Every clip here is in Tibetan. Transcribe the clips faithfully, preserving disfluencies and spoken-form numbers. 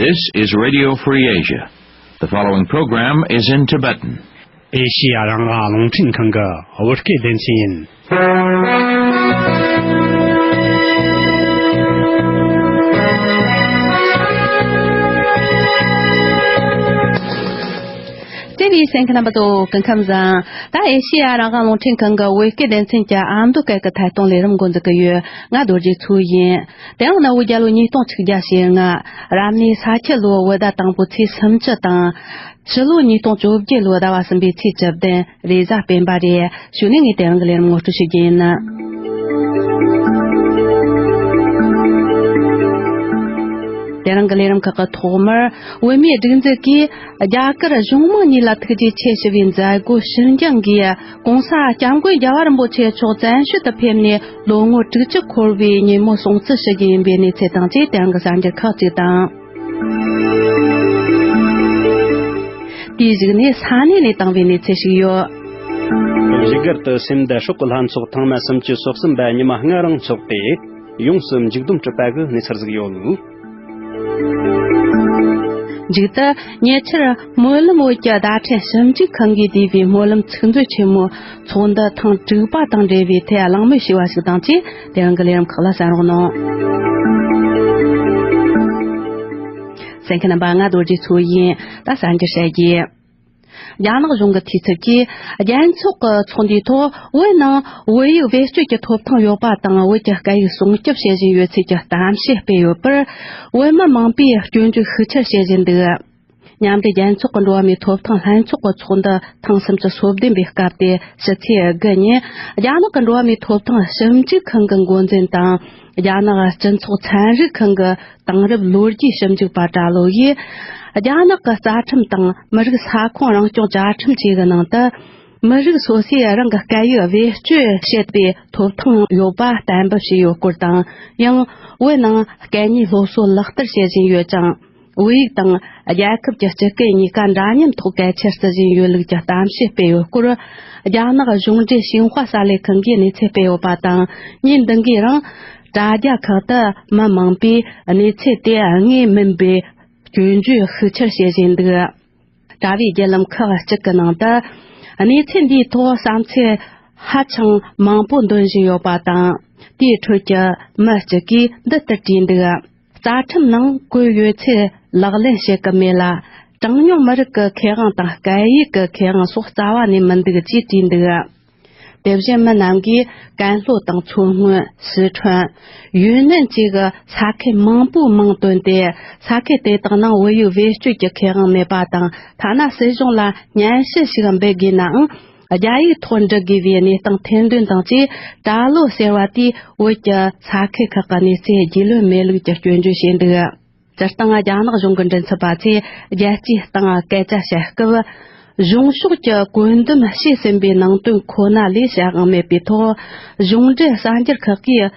This is Radio Free Asia. The following program is in Tibetan. ཨེ་ཤི་ཡ་རང་དབང་རླུང་འཕྲིན་ཁང་གི་བོད་སྐད་སྡེ་ཚན་ཡིན། བརྩེ་བའི་གསན་མཁན་རྣམ་པ་ཚོ། སྐུ་ཁམས་བཟང་། ད་ཨེ་ཤི་ཡ་རང་དབང་རླུང་འཕྲིན་ཁང་གི་བོད་སྐད་སྡེ་ཚན་གྱི་ཨ་མདོ་སྐད་ཀྱི་ཐད་གཏོང་ལས་རིམ་འགོ་འཛུགས་ཀྱི་ཡོད། ང་རྡོ་རྗེ་མཚོ་ཡིན། དེ་རིང་གནའ་བོའི་རྒྱལ་ལོ་ཉིས་སྟོང་ཆིག་བརྒྱ་ཞེ་ལྔ། རབ་གནས་ས་ཁྱི་ལོ་བོད་ཟླ་དང་པོའི་ཚེས་སུམ་ཅུ་དང་། ཕྱི་ལོ་ཉིས་སྟོང་བཅོ་བརྒྱད་ལོའི་ཟླ་བ་གསུམ་པའི་ཚེས་བཅུ་བདུན། རེས་གཟའ་སྤེན་པ་རེད། གཞུག་ནས་ངས་དེ་རིང་གི་ལས་རིམ་ངོ་སྤྲོད་ཞུ་རྒྱུ་ཡིན། དེ་རིང་གི་ལས་རིམ་ཁག་གི་ཐོག་མར། བོད་མིའི་སྒྲིག་འཛུགས་ཀྱིས་རྒྱ་གར་གཞུང་མང་གཉིས་ལ་ཐུགས་རྗེ་ཆེ་ཞུ་བའི་མཛད་སྒོ་ཕྱིར་འགྱངས་ཀྱིས། ༸གོང་ས་༸སྐྱབས་མགོན་རྒྱལ་བ་རིན་པོ་ཆེ་མཆོག་བཙན་བྱོལ་དུ་ཕེབས་ནས་ལོ་ངོ་དྲུག་ཅུ་འཁོར་བའི་ཉིན་མོ་སྲུང་བརྩི་ཞུ་རྒྱུ་ཡིན་པའི་གནས་ཚུལ་དང་བཅས། དེ་རིང་གི་གསར་འགྱུར་ཁག་ཅིག་དང་། དེའི་གཞུག་ནས་ས་གནས་ནས་བཏང་བའི་གནས་ཚུལ་ཞིག་ཡོད། བཞུགས་སྒར་དུ་སེམས་དང་སྲོག་གི་ལྷ་ཚོགས་ཐེངས་མ་སུམ་ཅུ་སོ་གསུམ་པ་ཉི་མ་སྔ་རིང་འཚོགས་ཏེ། ཡོངས་སུ་མཇུག་བསྡོམས་གྲུབ་པ་གི་གནས་ཚུལ་ཟིག་ཡོད། མཇུག་ཏུ་ཉེ་ཆར་སྨོན་ལམ་བོད་ཀྱི་བརྡ་འཕྲིན་ཞིབ་འཇུག་ཁང་གིས་བསྡུས་པའི་སྨོན་ལམ་ཚིག་མཛོད་ཆེན་མོའི་ཚོགས་འདུ་ཐེངས་དྲུག་པ་དང་འབྲེལ་བའི་ཐད་གླེང་མོལ་ཞུས་པ་ཞིག་དང་བཅས། དེ་རིང་གི་ལས་རིམ་ཁག་ལ་གསན་རོགས་གནང་། གསན་མཁན་རྣམ་པ། ང་རྡོ་རྗེ་མཚོ་ཡིན། ད་གསར་འགྱུར་བཤད་རྒྱུ། རྒྱ་ནག་གཞུང་གི་འཐུས་ཚབ་ཀྱིས་རྒྱལ་ཚོགས་ཀྱི་ཚོགས་འདུའི་ཐོག་བོད་ནང་བོད་ཡིག་བེད་སྤྱོད་ཀྱི་ཐོབ་ཐང་ཡོད་པ་དང་། བོད་ཀྱི་སྐད་ཡིག་སྲུང་སྐྱོབ་བྱེད་བཞིན་ཡོད་ཚུལ་གྱི་གཏམ་བཤད་སྤེལ་ཡོད་པར། བོད་མི་མང་པོས་སྐྱོན་བརྗོད་ཤུགས་ཆེར་བྱེད་བཞིན་འདུག། མཉམ་འབྲེལ་རྒྱལ་ཚོགས་ཀྱི་འགྲོ་བ་མིའི་ཐོབ་ཐང་ལྷན་ཚོགས་ཀྱི་ཚོགས་འདུ་ཐེངས་སུམ་ཅུ་སོ་བདུན་པའི་སྐབས་ཏེ། ཕྱི་ཚེས་དགུ་ཉིན་རྒྱ་ནག་གི་འགྲོ་བ་མིའི་ཐོབ་ཐང་ཞིབ་འཇུག་ཁང་གི་འགོ་འཛིན་དང་། རྒྱ་ནག་སྤྱི་ཚོགས་ཚན་རིག་ཁང་གི་དེང་རབས་ལོ་རྒྱུས་ཞིབ་འཇུག་པ་གྲྭ་ལོ་ཡིས། རྒྱ་ནག་གི་རྩ་ཁྲིམས་དང་མི་རིགས་ས་ཁོངས་རང་སྐྱོང་བཅའ་ཁྲིམས་བཅས་ཀྱི་ནང་དུ། མི་རིགས་སོ་སོས་རང་གི་སྐད་ཡིག་བེད་སྤྱོད་བྱེད་པའི་ཐོབ་ཐང་ཡོད་པ་གཏན་འབེབས་བྱས་ཡོད་སྐོར་དང་། ཡང་བོད་ནང་སྐད་གཉིས་སློབ་གསོ་ལག་བསྟར་བྱེད་བཞིན་ཡོད་ཅིང་། བོད་ཡིག་དང་རྒྱལ་ཁབ་ཀྱི་སྤྱི་སྐད་གཉིས་ཀ་འདྲ་མཉམ་ཐོག་གལ་ཆེར་བརྩི་བཞིན་ཡོད་ལུགས་ཀྱི་གཏམ་བཤད་སྤེལ་ཡོད་སྐོར། རྒྱ་ནག་གཞུང་འབྲེལ་ཤིན་ཧྭ་གསར་ལས་ཁང་གིས་གནས་ཚུལ་སྤེལ་ཡོད་པ་དང་། ཉིན་འདི་འགའི་རིང་དྲ་རྒྱ་ཁག་ཏུ་མི་མང་པོས་གནས་ཚུལ་དེ་དངོས་མིན་པའི་སྐྱོན་བརྗོད་ཤུགས་ཆེར་བྱེད་བཞིན་འདུག། དྲ་བའི་བརྒྱུད་ལམ་ཁག་ཅིག་གི་ནང་དུ་གནས་ཚུལ་འདིའི་ཐོག་བསམ་ཚུལ་ཧ་ཅང་མང་པོ་འདོན་བཞིན་ཡོད་པ་དང་། དེའི་ཁྲོད་ཀྱི་མི་གཅིག་གིས་འདི་ལྟར་བྲིས་འདུག། རྩ་ཁྲིམས་ནང་བཀོད་ཡོད་ཚུལ་ལག་ལེན་བྱེད་ཀྱི་མེད་ལ། གྲངས་ཉུང་མི་རིགས་ཀྱི་ཁེ་དབང་དང་སྐད་ཡིག་གི་ཁེ་དབང་སོགས་རྩ་བ་ནས་མི་འདུག་ཅེས་བྲིས་འདུག། དེ་བཞིན་མི་རྣམས་ཀྱིས་ཀན་ལྷོ་དང་མཚོ་སྔོན། སི་ཁྲོན། ཡུན་ནན་བཅས་ཀྱི་ས་ཁུལ་མང་པོའི་མིང་བཏོན་ཏེ། ས་ཁུལ་དེ་དག་ནང་བོད་ཡིག་བེད་སྤྱོད་ཀྱི་ཁེ་དབང་མེད་པ་དང་། ཐ་ན་སྲིད་གཞུང་ལ་སྙན་ཞུ་ཞིག་འབུལ་དགོས་ནའང་། རྒྱ་ཡིག་ཐོག་འབྲི་དགོས་པའི་གནས་སྟངས་ཐེར་འདོན་དང་བཅས། གྲྭ་བློ་ཟེར་བ་དེས་བོད་ཀྱི་ས་ཁུལ་ཁག་གི་གནས་ཚུལ་རྒྱུས་ལོན་མེད་ལུགས་ཀྱི་སྐྱོན་བརྗོད་བྱས་འདུག། སྤྱིར་བཏང་རྒྱ་ནག་གཞུང་གི་མགྲིན་ཚབ་པ་ཚོས་རྒྱལ་སྤྱིའི་སྟེང་སྐད་ཆ་བཤད་སྐབས། གཞུང་ཕྱོགས་ཀྱི་བཀོད་འདོམས་བྱས་ཟིན་པའི་ནང་དོན་ཁོ་ན་ལས་བྱ་དབང་མེད་པའི་ཐོག། གཞུང་འབྲེལ་གསར་འགྱུར་ཁག་གིས་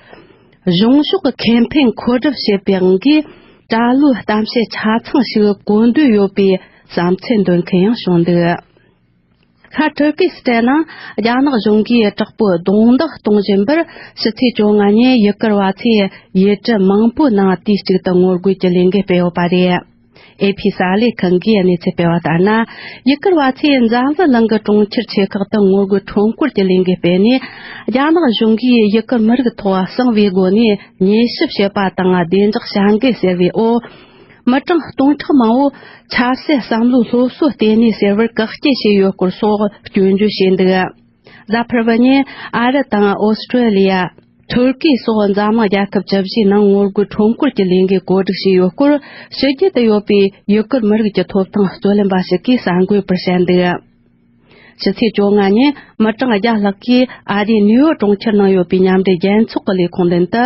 གཞུང་ཕྱོགས་ཀྱི་ཁེ་ཕན་མཁོ་སྒྲུབ་བྱེད་པའི་དབང་གིས། གྲྭ་བློའི་གཏམ་བཤད་ཆ་ཚང་ཞིག་གོ་འདོད་ཡོད་པའི་བསམ་ཚུལ་འདོན་མཁན་ཡང་བྱུང་འདུག། ཤར་ཏུར་ཀི་སི་ཐན་ནང་རྒྱ་ནག་གཞུང་གིས་དྲག་པོའི་རྡུང་རྡེག་གཏོང་བཞིན་པར། ཕྱི་ཚེས་བཅོ་ལྔ་ཉིན་ཡུ་གུར་བ་ཚོས་ཡུལ་གྲུ་མང་པོའི་ནང་དུས་གཅིག་ཏུ་ངོ་རྒོལ་གྱི་ལས་འགུལ་སྤེལ་ཡོད་པ་རེད། ཨེ་ཕི་གསར་ལས་ཁང་གིས་གནས་ཚུལ་སྤེལ་བ་ལྟར་ན། ཡུ་གུར་བ་ཚོས་འཛམ་བུ་གླིང་གི་གྲོང་ཁྱེར་ཆེ་ཁག་ཏུ་ངོ་རྒོལ་ཁྲོམ་སྐོར་གྱི་ལས་འགུལ་སྤེལ་ནས། རྒྱ་ནག་གཞུང་གིས་ཡུ་གུར་མི་རིགས་ཐོག་གསང་བའི་སྒོ་ནས་ཉེས་ཞིབ་བྱེད་པ་དང་བདེ་འཇགས་བྱ་འགུལ་ཟེར་བའི་འོག། མི་གྲངས་སྟོང་ཕྲག་མང་བོ་ཆབ་སྲིད་བསམ་བློའི་སློབ་གསོ་སྤྲད་ནས་ཟེར་བར་བཀག་སྐྱིལ་བྱས་ཡོད་སྐོར་སོགས་སྐྱོན་བརྗོད་བྱས་འདུག། གཟའ་ཕུར་བུ་ཉིན་ཨ་རི་དང་ཨོ་སི་ཀྲོ་ལི་ཡ། ཐུར་ཀི་སོགས་འཛམ་གླིང་རྒྱལ་ཁབ་བཅུ་བཞིའི་ནང་ངོ་རྒོལ་ཁྲོམ་སྐོར་གྱི་ལས་འགུལ་གོ་སྒྲིག་བྱས་ཡོད་སྐོར། ཕྱི་རྒྱལ་དུ་ཡོད་པའི་ཡུ་གུར་མི་རིགས་ཀྱི་ཐོབ་ཐང་རྩོད་ལེན་པ་ཞིག་གིས་གསར་འགོད་པར་བཤད་འདུག། ཕྱི་ཚེས་བཅོ་ལྔ་ཉིན་མི་གྲངས་བརྒྱ་ལྷག་གིས་ཨ་རིའི་ནིའུ་ཡོག་གྲོང་ཁྱེར་ནང་ཡོད་པའི་མཉམ་འབྲེལ་རྒྱལ་ཚོགས་ཀྱི་ལས་ཁུངས་མདུན་དུ།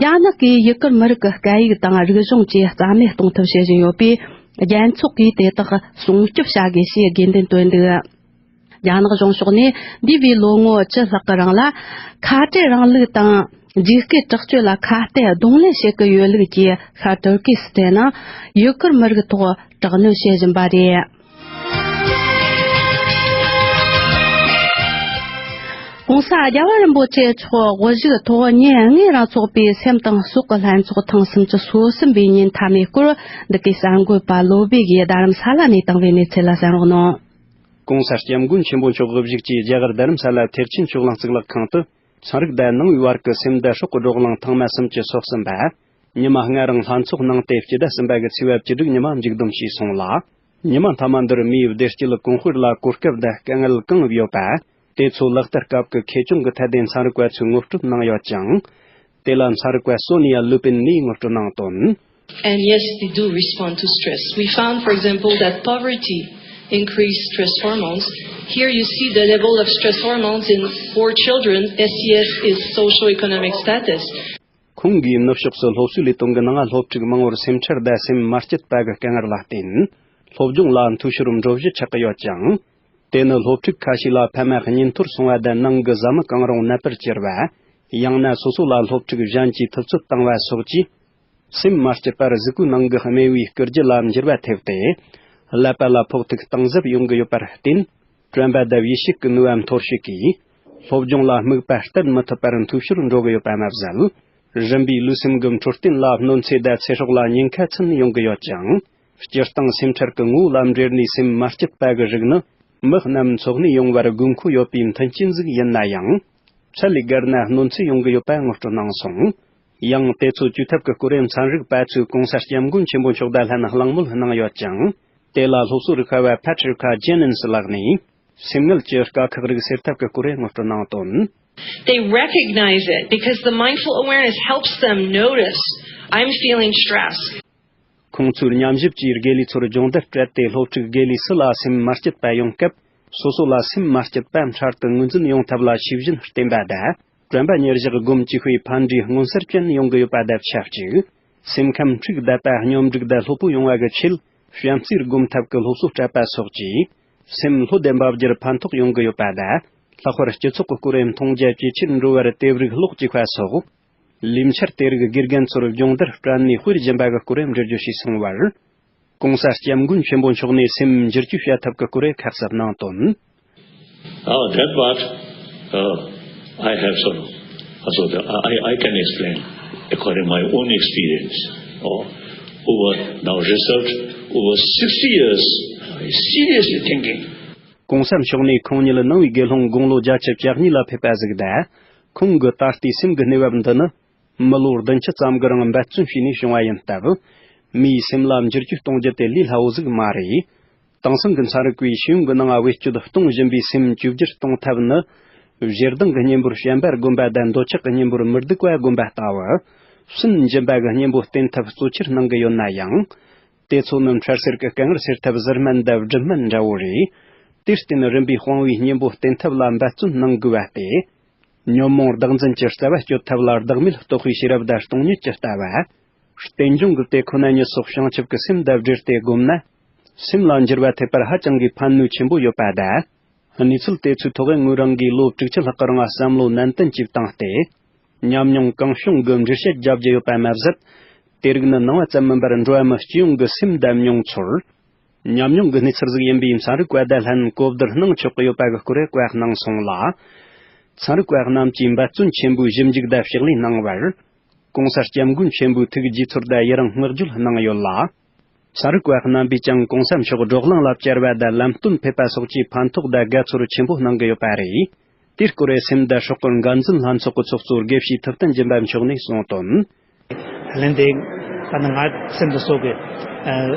རྒྱ་ནག་གིས་ཡུ་གུར་མི་རིགས་ཀྱི་སྐད་ཡིག་དང་རིག་གཞུང་བཅས་རྩ་མེད་གཏོང་ཐབས་བྱེད་བཞིན་ཡོད་པས། རྒྱལ་ཚོགས་ཀྱིས་དེ་དག་སྲུང་སྐྱོབ་བྱ་དགོས་ཞེས་དགོས་འདུན་བཏོན་འདུག། རྒྱ་ནག་གཞུང་ཕྱོགས་ནས་འདས་པའི་ལོ་ངོ་བཅུ་ལྷག་གི་རིང་ལ། ཁ་བྲལ་རིང་ལུགས་དང་། འཇིགས་སྐུལ་དྲག་སྤྱོད་ལ་ཁ་གཏད་གདོང་ལེན་བྱེད་ཀྱི་ཡོད་ལུགས་ཀྱིས། ཤར་ཏུར་ཀི་སི་ཐན་ནང་ཡུ་གུར་མི་རིགས་ཐོག་དྲག་གནོན་བྱེད་བཞིན་པ་རེད། ༸གོང་ས་རྒྱལ་བ་རིན་པོ་ཆེ་མཆོག་དབུ་བཞུགས་ཐོག་ཉིན་ལྔའི་རིང་འཚོགས་པའི་སེམས་དང་སྲོག་གི་ལྷན་ཚོགས་ཐེངས་སུམ་ཅུ་སོ་གསུམ་པའི་ཉིན་མཐའ་མའི་སྐོར། འདི་གའི་གསར་འགོད་པ་བློ་བྷེ་གིས་རྡ་རམ་ས་ལ་ནས་བཏང་བའི་གནས་ཚུལ་ལ་གསན་རོགས་གནང་། ༸གོང་ས་༸སྐྱབས་མགོན་ཆེན་པོ་མཆོག་དབུ་བཞུགས་ཀྱིས་རྒྱ་གར་རྡ་རམ་ས་ལ་ཐེག་ཆེན་ཆོས་གླིང་གཙུག་ལག་ཁང་དུ། ཚན་རིག་དང་ནང་པའི་བར་གྱི་སེམས་དང་སྲོག་གི་བགྲོ་གླེང་ཐེངས་མ་སུམ་ཅུ་སོ་གསུམ་པ། ཉི་མ་ལྔ་རིང་ལྷན་ཚོགས་གནང་སྟེ། སྤྱི་ཟླ་གསུམ་པ་གི་ཚེས་པ་བཅུ་དྲུག་ཉི་མ་མཇུག་བསྡོམས་བྱས་སོང་ལ། ཉི་མ་མཐའ་མ་འདིར་མིའི་བདེ་སྐྱིད་གོང་སྤེལ་ལ་གོ་སྐབས་དང་དཀའ་ངལ་གང་ཡོད་པ། དེ་ཚོ་ལག་བསྟར་སྐབས་ཀྱི་ཁེ་གྱོང་གི་ཐད་དེ་ཚན་རིག་པ་ཚོས་ངོ་སྤྲོད་གནང་ཡོད་ཅིང་། དེ་ལ་ཚན་རིག་པ་སོ་ནི་ཡ་ལུ་པིན་ནས་ངོ་སྤྲོད་གནང་དོན། And yes, they do respond to stress. We found, for example, that poverty increased stress hormones. Here you see the level of stress hormones in poor children, S E S is socioeconomic status. ཁོང་གིས་ནུབ་ཕྱོགས་སུ་སློབ་གསོའི་ལས་དོན་གྱི་ནང་སློབ་ཕྲུག་མང་བོར་སེམས་ཁྲལ་དང་སེམས་མ་སྐྱིད་པ་གི་དཀའ་ངལ་ལ་བརྟེན། སློབ་སྦྱོང་ལ་འཐུས་ཤོར་འགྲོ་གཞི་ཆགས་ཀྱི་ཡོད་ཅིང་། དེ་ནི་སློབ་ཕྲུག་ཁ་ཤས་ལ་ཕ་མ་གཉེན་འཐོར་སོང་བ་དང་ནང་གི་བཟའ་མི་གང་རུང་ནད་པར་གྱུར་བ། ཡང་ན་སོ་སོ་ལ་སློབ་ཕྲུག་གཞན་གྱིས་ཐུབ་ཚོད་བཏང་བ་སོགས་ཀྱིས། སེམས་མ་སྐྱིད་པར་གཟུགས་པོའི་ནང་གི་རྨེན་བུའི་སྐུལ་རྒྱུ་ལ་འགྱུར་བ་ཐེབས་ཏེ། ཀླད་པ་ལ་ཕོག་ཐུག་གཏིང་ཟབ་ཡོང་གི་ཡོད་པར་བརྟེན། དྲན་པ་དང་ཡིད་ཤེས་ཀྱི་ནུས་པ་འཐོར་ཞིག་གིས། སློབ་སྦྱོང་ལ་དམིགས་པ་གཏད་མི་ཐུབ་པར་འཐུས་ཤོར་འགྲོ་གི་ཡོད་པ་མ་ཟད། རིམ་པས་ལུས་སེམས་ཀྱི་འཕྲོད་བསྟེན་ལ་གནོད་འཚེ་དང་ཚེ་སྲོག་ལ་ཉེན་ཁ་ཚུན་ཡོང་གི་ཡོད་ཅིང་། སྤྱིར་བཏང་སེམས་ཁྲལ་གྱི་ངོ་བོ་ལ་འབྲེལ་ནས་སེམས་མ་སྐྱིད་པ་གི་རིགས་ནི། མི་རྣམས་འཚོ་གནས་ཡོང་བར་དགོས་མཁོ་ཡོད་པའི་མཐུན་རྐྱེན་ཟིག་ཡིན་ན་ཡང་། ཚད་ལས་བརྒལ་ན་གནོད་འཚེ་ཡོང་གི་ཡོད་པ་ངོ་སྤྲོད་གནང་སོང་། ཡང་དེ་ཚོ་བཅོས་ཐབས་ཀྱི་སྐོར་ཚན་རིག་པ་ཚོས་༸གོང་ས་༸སྐྱབས་མགོན་ཆེན་པོ་མཆོག་དང་ལྷན་གླེང་མོལ་གནང་ཡོད་ཅིང་། དེ་ལ་སློབ་གསོ་རིག་པ་བ་Patricia Jennings་ལགས་ནས། སེམས་ངལ་གྱི་དཀའ་ཁག་རིགས་སེལ་ཐབས་ཀྱི་སྐོར་ངོ་སྤྲོད་གནང་དོན། They recognize it because the mindful awareness helps them notice, "I'm feeling stressed." ཁོང་ཚོས་ཉམས་ཞིབ་ཀྱིས་དགེ་ལས་ཚོར་སྦྱོང་བརྡར་སྤྲད་དེ། སློབ་ཕྲུག་དགེ་ལས་སུ་ལ་སེམས་མ་སྐྱིད་པ་ཡོང་སྐབས། སོ་སོ་ལ་སེམས་མ་སྐྱིད་པ་འཕྲལ་དུ་ངོས་འཛིན་ཡོང་ཐབས་ལ་ཤེས་བཞིན་བསྟེན་པ་དང་། དྲན་པ་ཉེར་བཞག་སྒོམ་བཅས་པའི་ཕན་འབྲས་མངོན་གསལ་ཅན་ཡོང་གི་ཡོད་པ་དང་ཆབས་ཅིག་སེམས་ཁམས་འཁྲུག་བསྡད་པ་སྙོམས་སྒྲིག་དང་སློབ་པོ་ཡོང་བ་གི་ཆེད། བྱམས་བརྩེར་སྒོམ་ཐབས་ཀྱི་སློབ་གསོ་སྤྲད་པ་སོགས་ཀྱིས། སེམས་ལྷོད་ལྡན་པ་བསྒྱུར་ཕན་ཐོགས་ཡོང་གི་ཡོད་པ་དང་། ལྷག་པར་སྤྱི་ཚོགས་ཀྱི་སྐོར་མཐོང་རྒྱ་ཇེ་ཆེར་འགྲོ་བར་དེ་རིགས་ཀློག་བཅུག་པ་སོགས། ལས་འཆར་དེ་རིགས་དགེ་རྒན་ཚོར་སྦྱོང་བརྡར་སྤྲད་ནས་དཔེར་སྦྱིན་པ་གི་སྐོར་འགྲེལ་བརྗོད་བྱས་སོང་བར། ༸གོང་ས་༸སྐྱབས་མགོན་ཆེན་པོ་མཆོག་ནས་སེམས་འགྱུར་བཅོས་བྱ་ཐབས་ཀྱི་སྐོར་ཁ་གསལ་གནང་དོན། Oh, that part, uh, I have sort of, uh, sort of, I, I can explain according my own experience. Oh, over now research, over sixty years, I seriously thinking. ༸གོང་ས་མཆོག་ནས་ཁོང་ཉིད་ནང་པའི་དགེ་སློང་དགུང་ལོ་བརྒྱད་ཅུ་གྱ་གཉིས་ལ་ཕེབས་པ་ཟིག་དང་། ཁོང་གི་ད་ལྟའི་སེམས་ཀྱི་གནས་བབ་འདི་ནི། མི་ལོ་བདུན་ཅུ་ཙམ་གྱི་རིང་འབད་བརྩོན་བྱས་ནས་བྱུང་བ་ཡིན་སྟབས། མིའི་སེམས་ལ་འགྱུར་བཅོས་གཏོང་རྒྱུ་དེ་ལས་སླ་བོ་ཟིག་མ་རེད། དེང་སང་གི་ཚན་རིག་པས་ཤེས་ཡོན་གྱི་ནང་བེད་སྤྱོད་གཏོང་བཞིན་པའི་སེམས་བཅོས་བསྒྱུར་གཏོང་ཐབས་ནི། ཞེ་སྡང་གི་གཉེན་པོར་བྱམས་པ་སྒོམ་པ་དང་། འདོད་ཆགས་ཀྱི་གཉེན་པོར་མི་སྡུག་པ་སྒོམ་པ་ལྟ་བུ། སུན་འབྱིན་པ་གི་གཉེན་པོ་བསྟེན་ཐབས་གཙོ་ཆེར་གནང་གི་ཡོད་ན་ཡང་། དེ་ཚོ་ནི་འཕྲལ་སེལ་གྱི་དཀའ་ངལ་སེལ་ཐབས་གཟུར་སྨན་དང་སྦྲིད་སྨན་འདྲ་བོ་རེད། དེར་བརྟེན་རིམ་པས་དཔང་བའི་གཉེན་པོ་བསྟེན་ཐབས་ལ་འབད་བརྩོན་གནང་དགོས་པ་སྟེ། ཉོན་མོངས་བདག་འཛིན་གྱི་རྩ་བ་གཅོད་ཐབས་ལ་བདག་མེད་རྟོགས་པའི་ཤེས་རབ་དང་སྟོང་ཉིད་ཀྱི་ལྟ་བ། རྟེན་འབྱུང་གི་དེ་ཁོ་ན་ཉིད་སོགས་བྱང་ཆུབ་ཀྱི་སེམས་དང་སྦྲེལ་ཏེ་བསྒོམས་ན། སེམས་ལ་འགྱུར་བ་ཐེབས་པར་ཧ་ཅང་གི་ཕན་ནུས་ཆེན་པོ་ཡོད་པ་དང་། གནས་ཚུལ་དེ་ཚོའི་ཐོག་ངོས་རང་གིས་ལོ་དྲུག་ཅུ་ལྷག་གི་རིང་བསམ་བློ་ནན་ཏན་གྱིས་བཏང་སྟེ། ཉམས་མྱོང་གང་བྱུང་གི་འགྲེལ་བཤད་བརྒྱབ་རྒྱུ་ཡོད་པ་མ་ཟད། དེ་རིགས་ནི་ནང་པ་ཙམ་མིན་པར་འགྲོ་བ་མི་སྤྱི་ཡོངས་ཀྱི་སེམས་དང་མྱོང་ཚོར། ཉམས་མྱོང་གི་གནས་ཚུལ་ཟིག་ཡིན་པས། ཚན་རིག་པ་དང་ལྷན་གོ་བསྡུར་གནང་ཆོག་གི་ཡོད་པ་གི་སྐོར་བཀའ་གནང་སོང་ལ། ཚན་རིག་པ་རྣམས་ཀྱིས་འབད་བརྩོན་ཆེན་པོས་ཞིབ་འཇུག་དང་ཕྱག་ལས་གནང་བར། ༸གོང་ས་༸སྐྱབས་མགོན་ཆེན་པོའི་ཐུགས་དགྱེས་ཚོར་དང་ཡི་རང་བསྔགས་བརྗོད་གནང་ཡོད་ལ། ཚན་རིག་པ་རྣམ་པས་ཀྱང་༸གོང་ས་མཆོག་བགྲོ་གླེང་ལ་བཅར་བ་དང་ལམ་སྟོན་ཕེབས་པ་སོགས་ཀྱིས་ཕན་ཐོགས་དང་དགའ་ཚོར་ཆེན་པོ་གནང་གི་ཡོད་པ་རེད། དེའི་སྐོར་སེམས་དང་སྲོག་གི་འགན་འཛིན་ལྷན་ཚོགས་ཀྱི་ཚོགས་གཙོ་དགེ་བཤེས་ཐུབ་བསྟན་སྦྱིན་པ་མཆོག་ནས་གསུངས་དོན། ད་ལན་དེ་ད་ནི་ང་སེམས་དང་སྲོག་གི་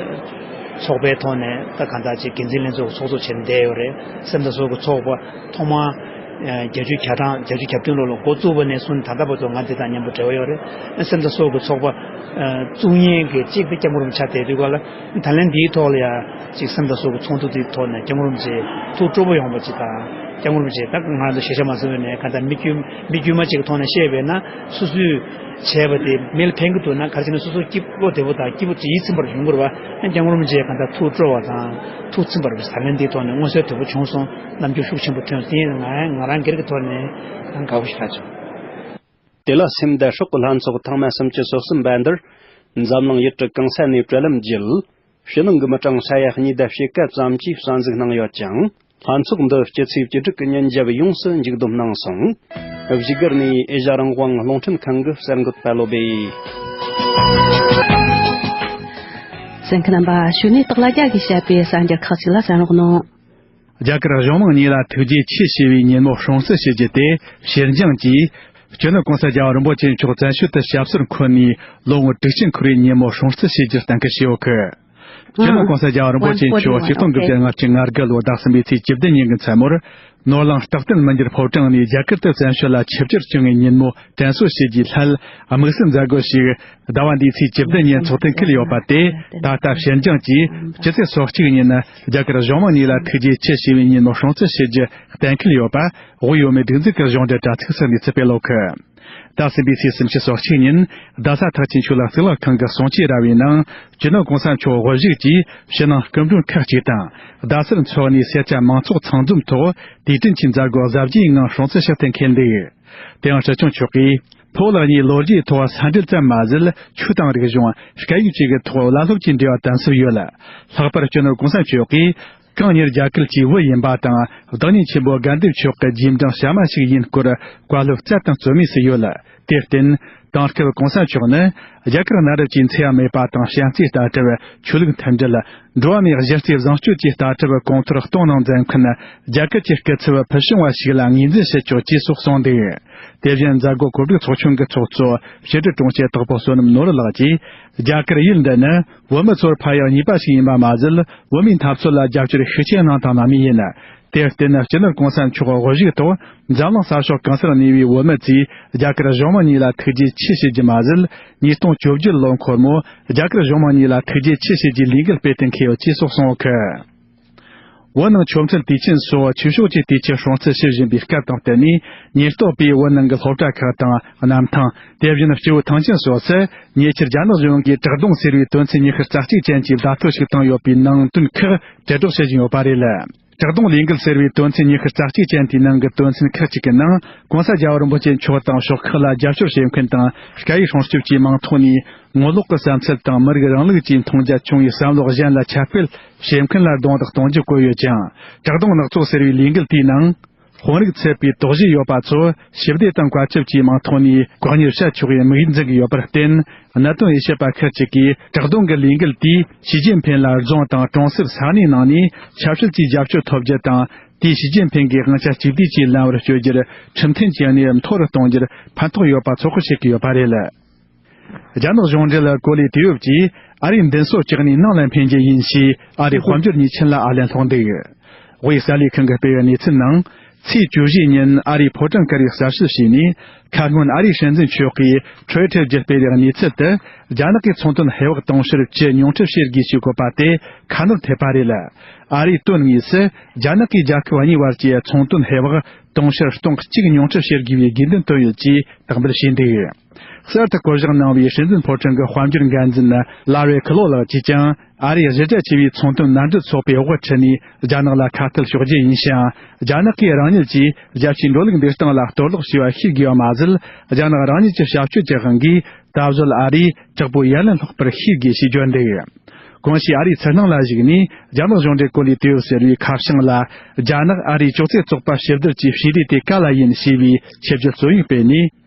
ཚོགས་པའི་ཐོག་ནས་ད་གང་ལྟར་ཅིག་འགན་འཛིན་ལྷན་ཚོགས་ཀྱི་ཚོགས་གཙོ་བྱས་ནས་བསྡད་ཡོད་རེད། སེམས་དང་སྲོག་གི་ཚོགས་པ་ཐོག་མར་བརྒྱད་ཅུ་གྱ་གྲངས་བརྒྱད་ཅུ་གྱ་བདུན་ལོ་ལ་འགོ་བཙུགས་པ་ནས་བཟུང་ད་ལྟ་བར་དུ་ང་འདི་དང་མཉམ་པོ་འབྲེལ་བ་ཡོད་རེད། སེམས་དང་སྲོག་གི་ཚོགས་པ་བཙུགས་མཁན་གྱི་གཅིག་དེ་སྐྱབས་མགོན་རིན་པོ་ཆེ་དེ་དུས་ག་ལ། ད་ལན་འདིའི་ཐོག་ལ་ཡང་ཅིག་སེམས་དང་སྲོག་གི་ཚོགས་འདུ་འདིའི་ཐོག་ནས་སྐྱབས་མགོན་རིན་པོ་ཆེ་ཐུགས་སྤྲོ་པོ་ཡོང་བ་ཅིག་དང་། སྐྱབས་མགོན་རིན་པོ་ཆེ་ད་ང་རང་ཚོ་ཤེས་བྱ་མ་ཟིན་པའི་ནས་གང་ལྟར་མི་དཀྱུས་མི་དཀྱུས་མ་ཅིག་གི་ཐོག་ནས་བཤད་པས་ན། སོ་སོས་བྱས་པ་དེ་མི་ལ་ཕན་གྱི་འདུག་ན། ག་རེ་བྱས་ན་སོ་སོ་སྐྱིད་པོ་བདེ་པོ་དང་སྐྱིད་པོ་ཡིད་ཚིམ་པར་ཡོང་དགོས་རེད་པ། སྐྱབས་མགོན་རིན་པོ་ཆེ་གང་ལྟར་ཐུགས་སྤྲོ་བ་དང་ཐུགས་ཚིམ་པར་ད་ལན་འདིའི་ཐོག་ནས་མངོན་གསལ་དོད་པོ་བྱུང་སོང་། རྣམ་འགྱུར་ཤུགས་ཆེན་པོ་ཐོན་སོང་། དེ་ཡིན་ན་ང་ང་རང་སྒེར་གྱི་ཐོག་ནས་ཡང་དགའ་པོ་ཞིག་ཆགས་བྱུང་། དེ་ལ་སེམས་དང་སྲོག་གི་ལྷན་ཚོགས་ཐེངས་མ་སུམ་ཅུ་སོ་གསུམ་པ་འདིར། འཛམ་གླིང་ཡུལ་གྲུ་གང་ས་ནས་བགྲོད་ལམ་བརྒྱུད། ཕྱི་ནང་གི་མི་གྲངས་ས་ཡ་གཉིས་དང་ཕྱེད་ཀ་ཙམ་གྱིས་གསན་གཟིགས་གནང་ཡོད་ཅིང་། ལྷན་ཚོགས་འདི་སྤྱི་ཚེས་བཅུ་དྲུག་གི་ཉིན་རྒྱབ་ཡོངས་སུ་མཇུག་བསྡོམས་གནང་སོང་། བཞུགས་སྒར་ནས་ཨེ་ཤ་རང་དབང་རླུང་འཕྲིན་ཁང་གི་གསར་འགོད་པ་བློ་སྦེ། གསན་མཁན་རྣམ་པ། གཞུག་ནས་སྟག་ལྷ་རྒྱལ་གྱིས་བཤད་པའི་གསར་འགྱུར་ཁག་ཅིག་ལ་གསན་རོགས་གནང་། རྒྱ་གར་གཞུང་མང་གཉིས་ལ་ཐུགས་རྗེ་ཆེ་ཞུ་བའི་ཉིན་མོ་སྲུང་བརྩི་ཞུ་རྒྱུ་དེ་ཕྱིར་འགྱངས་ཀྱིས། སྤྱི་ནོར་གོང་ས་རྒྱལ་བ་རིན་པོ་ཆེ་མཆོག་བཙན་བྱོལ་དུ་ཞབས་སོར་འཁོད་ནས་ལོ་ངོ་དྲུག་ཅུ་འཁོར་བའི་ཉིན་མོ་སྲུང་བརྩི་ཞུ་རྒྱུར་གཏན་འཁེལ་བྱས་ཡོད་གི། སྤྱི་ནོར་གོང་ས་རྒྱལ་བ་རིན་པོ་ཆེ་མཆོག་ཆིག་སྟོང་དགུ་བརྒྱ་ལྔ་བཅུ་ང་དགུ་ལོའི་ཟླ་གསུམ་པའི་ཚེས་བཅུ་བདུན་ཉིན་གྱི་མཚན་མོར། ནོར་གླིང་རྟག་བརྟན་མི་འགྱུར་ཕོ་བྲང་ནས་རྒྱ་གར་དུ་བཙན་བྱོལ་ལ་ཆིབས་བསྒྱུར་བྱུང་བའི་ཉིན་མོ་དྲན་གསོ་ཞུ་རྒྱུའི་སླད། དམིགས་བསལ་མཛད་སྒོ་ཞིག་ཟླ་བ་འདིའི་ཚེས་བཅུ་བདུན་ཉིན་ཚོགས་ཐེངས་འཁེལ་ཡོད་པ་དེ་ད་ལྟ་ཕྱིར་འགྱངས་ཀྱིས་སྤྱི་ཚེས་སོ་གཅིག་ཉིན་རྒྱ་གར་གཞུང་མང་གཉིས་ལ་ཐུགས་རྗེ་ཆེ་ཞུ་བའི་ཉིན་མོ་སྲུང་བརྩི་ཞུ་རྒྱུ་གཏན་འཁེལ་ཡོད་པ། དབུས་ཡུལ་མིའི་སྒྲིག་འཛུགས་ཀྱི་གཞུང་འབྲེལ་དྲ་ཚིགས་སུ་གནས་ཚུལ་སྤེལ་ཡོད་གི། ཟླ་གསུམ་པའི་ཚེས་སུམ་ཅུ་སོ་གཅིག་ཉིན་རྡ་ས་ཐེག་ཆེན་ཆོས་ལུགས་གཙུག་ལག་ཁང་གི་གསུང་ཆོས་ར་བའི་ནང་སྤྱི་ནོར་གོང་ས་མཆོག་དབུ་བཞུགས་ཀྱིས་ཕྱི་ནང་སྐུ་མགྲོན་ཁག་ཅིག་དང་རྡ་སར་འཚོགས་ནས་སེར་སྐྱ་མང་ཚོགས་ཚང་འཛོམས་ཐོག་དུས་དྲན་གྱི་མཛད་སྒོ་གཟབ་རྒྱས་ངང་སྲུང་བརྩི་ཞུ་གཏན་འཁེལ་འདུག། དེ་ཡང་སྲིད་སྐྱོང་མཆོག་གིས་ཕོ་ལགས་གཉིས་ལོ་རྒྱུས་ཐོག་ས་འབྲེལ་ཙམ་མ་ཟད་ཆོས་དང་རིག་གཞུང་སྐད་ཡིག་བཅས་ཀྱི་ཐོག་བླ་སློབ་ཀྱི་འབྲེལ་བ་དམ་ཟབ་ཡོད། ལྷག་པར་སྤྱི་ནོར་གོང་ས་མཆོག་གིས། གང་ཉིད་རྒྱ་གར་གྱི་བུ་ཡིན་པ་དང་བདག་ཉིད་ཆེན་པོ་དགའ་ལྡན་མཆོག་གི་རྗེས་འབྲང་ཞབས་མ་ཞིག་ཡིན་སྐོར་བཀའ་སློབ་སྩལ་དང་རྩོད་མེད་སུ་ཡོད། དེར་བརྟེན། དེང་སྐབས་གོང་ས་མཆོག་ནི་རྒྱ་གར་གནའ་རབས་ཀྱི་མཚེའུ་མེད་པ་དང་བྱམས་བརྩེའི་ལྟ་གྲུབ། ཆོས་ལུགས་མཐུན་སྒྲིལ། འགྲོ་བ་མིའི་གཞི་རྩའི་བཟང་སྤྱོད་ཀྱི་ལྟ་གྲུབ་གོང་མཐོར་གཏོང་གནང་མཛད་མཁན་རྒྱ་གར་གྱི་སྐུ་ཚབ་ཕུལ་བྱུང་བ་ཞིག་ལ་ངོས་འཛིན་ཞུ་ཆོག་ཅེས་སོགས་གསུངས་འདུག། དེ་བཞིན་མཛད་སྒོ་གོ་སྒྲིག་ཚོགས་ཆུང་གི་ཚོགས་གཙོ་ཕྱི་དྲིལ་དྲུང་ཆེ་དྭགས་པོ་བསོད་ནམས་ནོར་བུ་ལགས་ཀྱིས། རྒྱ་གར་ཡུལ་འདི་ནི་བོད་མི་ཚོར་ཕན་ཡག་ནུས་པ་ཞིག་ཡིན་པ་མ་ཟད། བོད་མིའི་འཐབ་རྩོད་ལ་རྒྱབ་སྐྱོར་ཤུགས་ཆེན་གནང་དང་གནང་མུས་ཡིན། དེར་བརྟེན། སྤྱི་ནོར་གོང་ས་མཆོག་དབུ་བཞུགས་ཐོག་འཛམ་གླིང་ས་ཕྱོགས་གང་སར་གནས་པའི་བོད་མི་ཚོས་རྒྱ་གར་གཞུང་མང་གཉིས་ལ་ཐུགས་རྗེ་ཆེ་ཞུ་རྒྱུ་མ་ཟད། ཉིས་སྟོང་བཅོ་བརྒྱད་ལོ་འཁོར་མོ་རྒྱ་གར་གཞུང་མང་གཉིས་ལ་ཐུགས་རྗེ་ཆེ་ཞུ་རྒྱུའི་ལས་འགུལ་སྤེལ་གཏན་འཁེལ་ཡོད་ཅེས་སོགས་གསུངས་ཡོད་གི། བོད་ནང་ཆོ་འཕྲུལ་དུས་ཆེན་སོགས་ཆོས་ཕྱོགས་ཀྱི་དུས་ཆེན་སྲུང་བརྩི་ཞུ་བཞིན་པའི་སྐབས་དང་བསྟུན་ནས། ཉེན་རྟོག་པས་བོད་ནང་གི་སློབ་གྲྭ་ཁག་དང་གནམ་ཐང་། དེ་བཞིན་སྐྱེ་བོ་ཐང་ཆེན་སོགས་སུ་ཉེ་ཆར་རྒྱ་ནག་གཞུང་གིས་བྲག་རྡུང་ཟེར་བའི་དོན་ཚན་ཉི་ཤུ་རྩ་གཅིག་ཅན་གྱི་བརྡ་ཐོ་ཞིག་བཏང་ཡོད་པའི་ནང་དོན་ཁག་དྲིལ་སྒྲོག་བྱེད་བཞིན་ཡོད་པ་རེད། བྲག་རྡུང་ལས་འགུལ་ཟེར་བའི་དོན་ཚན་ཉི་ཤུ་རྩ་གཅིག་ཅན་དེའི་ནང་གི་དོན་ཚན་ཁག་ཅིག་གི་ནང་། གོང་ས་རྒྱལ་བ་རིན་པོ་ཆེ་མཆོག་དང་ཕྱོགས་ཁག་ལ་རྒྱབ་སྐྱོར་བྱེད་མཁན་དང་། སྐད་ཡིག་སྲུང་སྐྱོབ་ཀྱི་མིང་ཐོག་ནས། ངོ་ལོག་གི་བསམ་ཚུལ་དང་། མི་རིགས་རིང་ལུགས་ཀྱི་མཐོང་རྒྱ་ཆུང་བའི་བསམ་བློ་གཞན་ལ་ཁྱབ་སྤེལ་བྱེད་མཁན་ལ་རྡུང་རྡེག་གཏོང་རྒྱུ་བཀོད་ཡོད་ཅིང་། བྲག་རྡུང་ནག་ཚོགས་ཟེར་བའི་ལས་འགུལ་དེའི་ནང་། དཔོན་རིགས་ཚུད་པའི་དོགས་གཞི་ཡོད་པ་ཚོ་ཞི་བདེ་དང་བཀའ་ཁྱབ་ཀྱི་མིང་ཐོག་ནས་བཀག་ཉར་བྱ་ཆོག་པའི་དམིགས་ཡུལ་འཛིན་གྱི་ཡོད་པར་བརྟེན། གནད་དོན་དབྱེ་ཞིབ་པ་ཁག་ཅིག་གིས། བྲག་རྡུང་གི་ལས་འགུལ་དེས་ཞི་ཅིན་ཕིན་ལ་རྫོང་དང་གྲོང་གསེབ་ས་གནས་ནང་ནས་ཆབ་སྲིད་ཀྱི་རྒྱབ་སྐྱོར་ཐོབ་རྒྱུ་དང་། དེས་ཞི་ཅིན་ཕིན་གྱི་དབང་ཆ་གཅིག་བསྡུས་ཀྱི་ལམ་བུར་བསྐྱོད་རྒྱུར་ཁྲིམས་མཐུན་གྱི་གནས་བབ་མཐོ་རུ་གཏོང་རྒྱུར་ཕན་ཐོགས་ཡོད་པ་ཚོད་དཔག་བྱེད་ཀྱི་ཡོད་པ་རེད། རྒྱ་ནག་གཞུང་འབྲེལ་གོ་ལའི་དུས་བབ་ཀྱིས་ཨ་རིའི་མདུན་སོ་བཅག་ནས་ནང་ལ་འཕེན་རྒྱུ་ཡིན་ཞེས་ཨ་རིའི་དཔལ་འབྱོར་མྱི་ཆེན་ལ་ཨ་ལན་སློག་འདུག། དབུས་གསར་ལས་ཁང་གིས་སྤེལ་བའི་གནས་ཚུལ་ནང་། ཚེས་བཅུ་བཞི་ཉིན་ཨ་རིའི་ཕོ་བྲང་དཀར་པོས་གསལ་བཤད་བྱས་ནས། ཁ་སྔོན་ཨ་རིའི་སྲིད་འཛིན་མཆོག་གིས་ཁྲོས་ཁྲེར་བརྒྱུད་སྤེལ་བའི་གནས་ཚུལ་དུ། རྒྱ་ནག་གིས་ཚོང་དོན་ཧེ་བག་དུང་ཕྱུར་བཅུ་ཉུང་འཕྲི་བྱེད་དགོས་ཞེས་བཀོད་པ་དེ་ཁ་ནང་ཐེབས་པ་རེད། ཨ་རིའི་དོན་དངོས་སུ་རྒྱ་ནག་གིས་རྒྱལ་ཁབ་གཉིས་བར་གྱི་ཚོང་དོན་ཧེ་བག་དུང་ཕྱུར་སྟོང་གཅིག་ཉུང་འཕྲི་བྱེད་དགོས་པའི་དགོས་འདུན་བཏོན་ཡོད་ཅེས་དག་འབུལ་བྱས་འདུག། གསར་དུ་བསྐོ་གཞག་གནང་བའི་སྲིད་འཛིན་ཕོ་བྲང་གི་དཔལ་འབྱོར་འགན་འཛིན་ལ་རེ་ཁི་ལོ་ལགས་ཀྱིས་ཀྱང་། ཨ་རིའི་གཞི་རྒྱ་ཆེ་བའི་ཚོང་དོན་མནའ་འབྲེལ་ཚོགས་པའི་དབུ་ཁྲིད་ནས་རྒྱ་ནག་ལ་ཁ་གཏད་གཅོག་རྒྱུ་ཡིན་ཞིང་། རྒྱ་ནག་གིས་རང་ཉིད་ཀྱིས་རྒྱལ་སྤྱིའི་འགྲོ་ལུགས་འདུལ་སྟངས་ལ་གཏོར་བརླག་བྱས་པ་ཤེས་དགོས་པ་མ་ཟད། རྒྱ་ནག་རང་ཉིད་ཀྱི་བྱ་སྤྱོད་ཀྱི་དབང་གིས་ད་གཟོད་ཨ་རིས་དྲག་པོའི་ཡ་ལན་སློག་པར་ཤེས་དགོས་ཞེས་བརྗོད་འདུག། གོང་ཞུས་ཨ་རིའི་ཚུར་སྣང་ལ་གཞིགས་ནས། རྒྱ་ནག་གཞུང་འབྲེལ་གོ་ལའི་དུས་བབ་ཟེར་བའི་ཁ་བྱང་ལ། རྒྱ་ནག་ཨ་རིའི་ཅོག་ཙེ་བཙོག་པ་ཕྱིར་བསྡུར་གྱི་བྱས་རྗེས་དེ་ག་ལ་ཡིན་ཞེས་པའི་ཆེད་བརྗོད་རྩོམ་ཡིག་སྤེལ་ནས།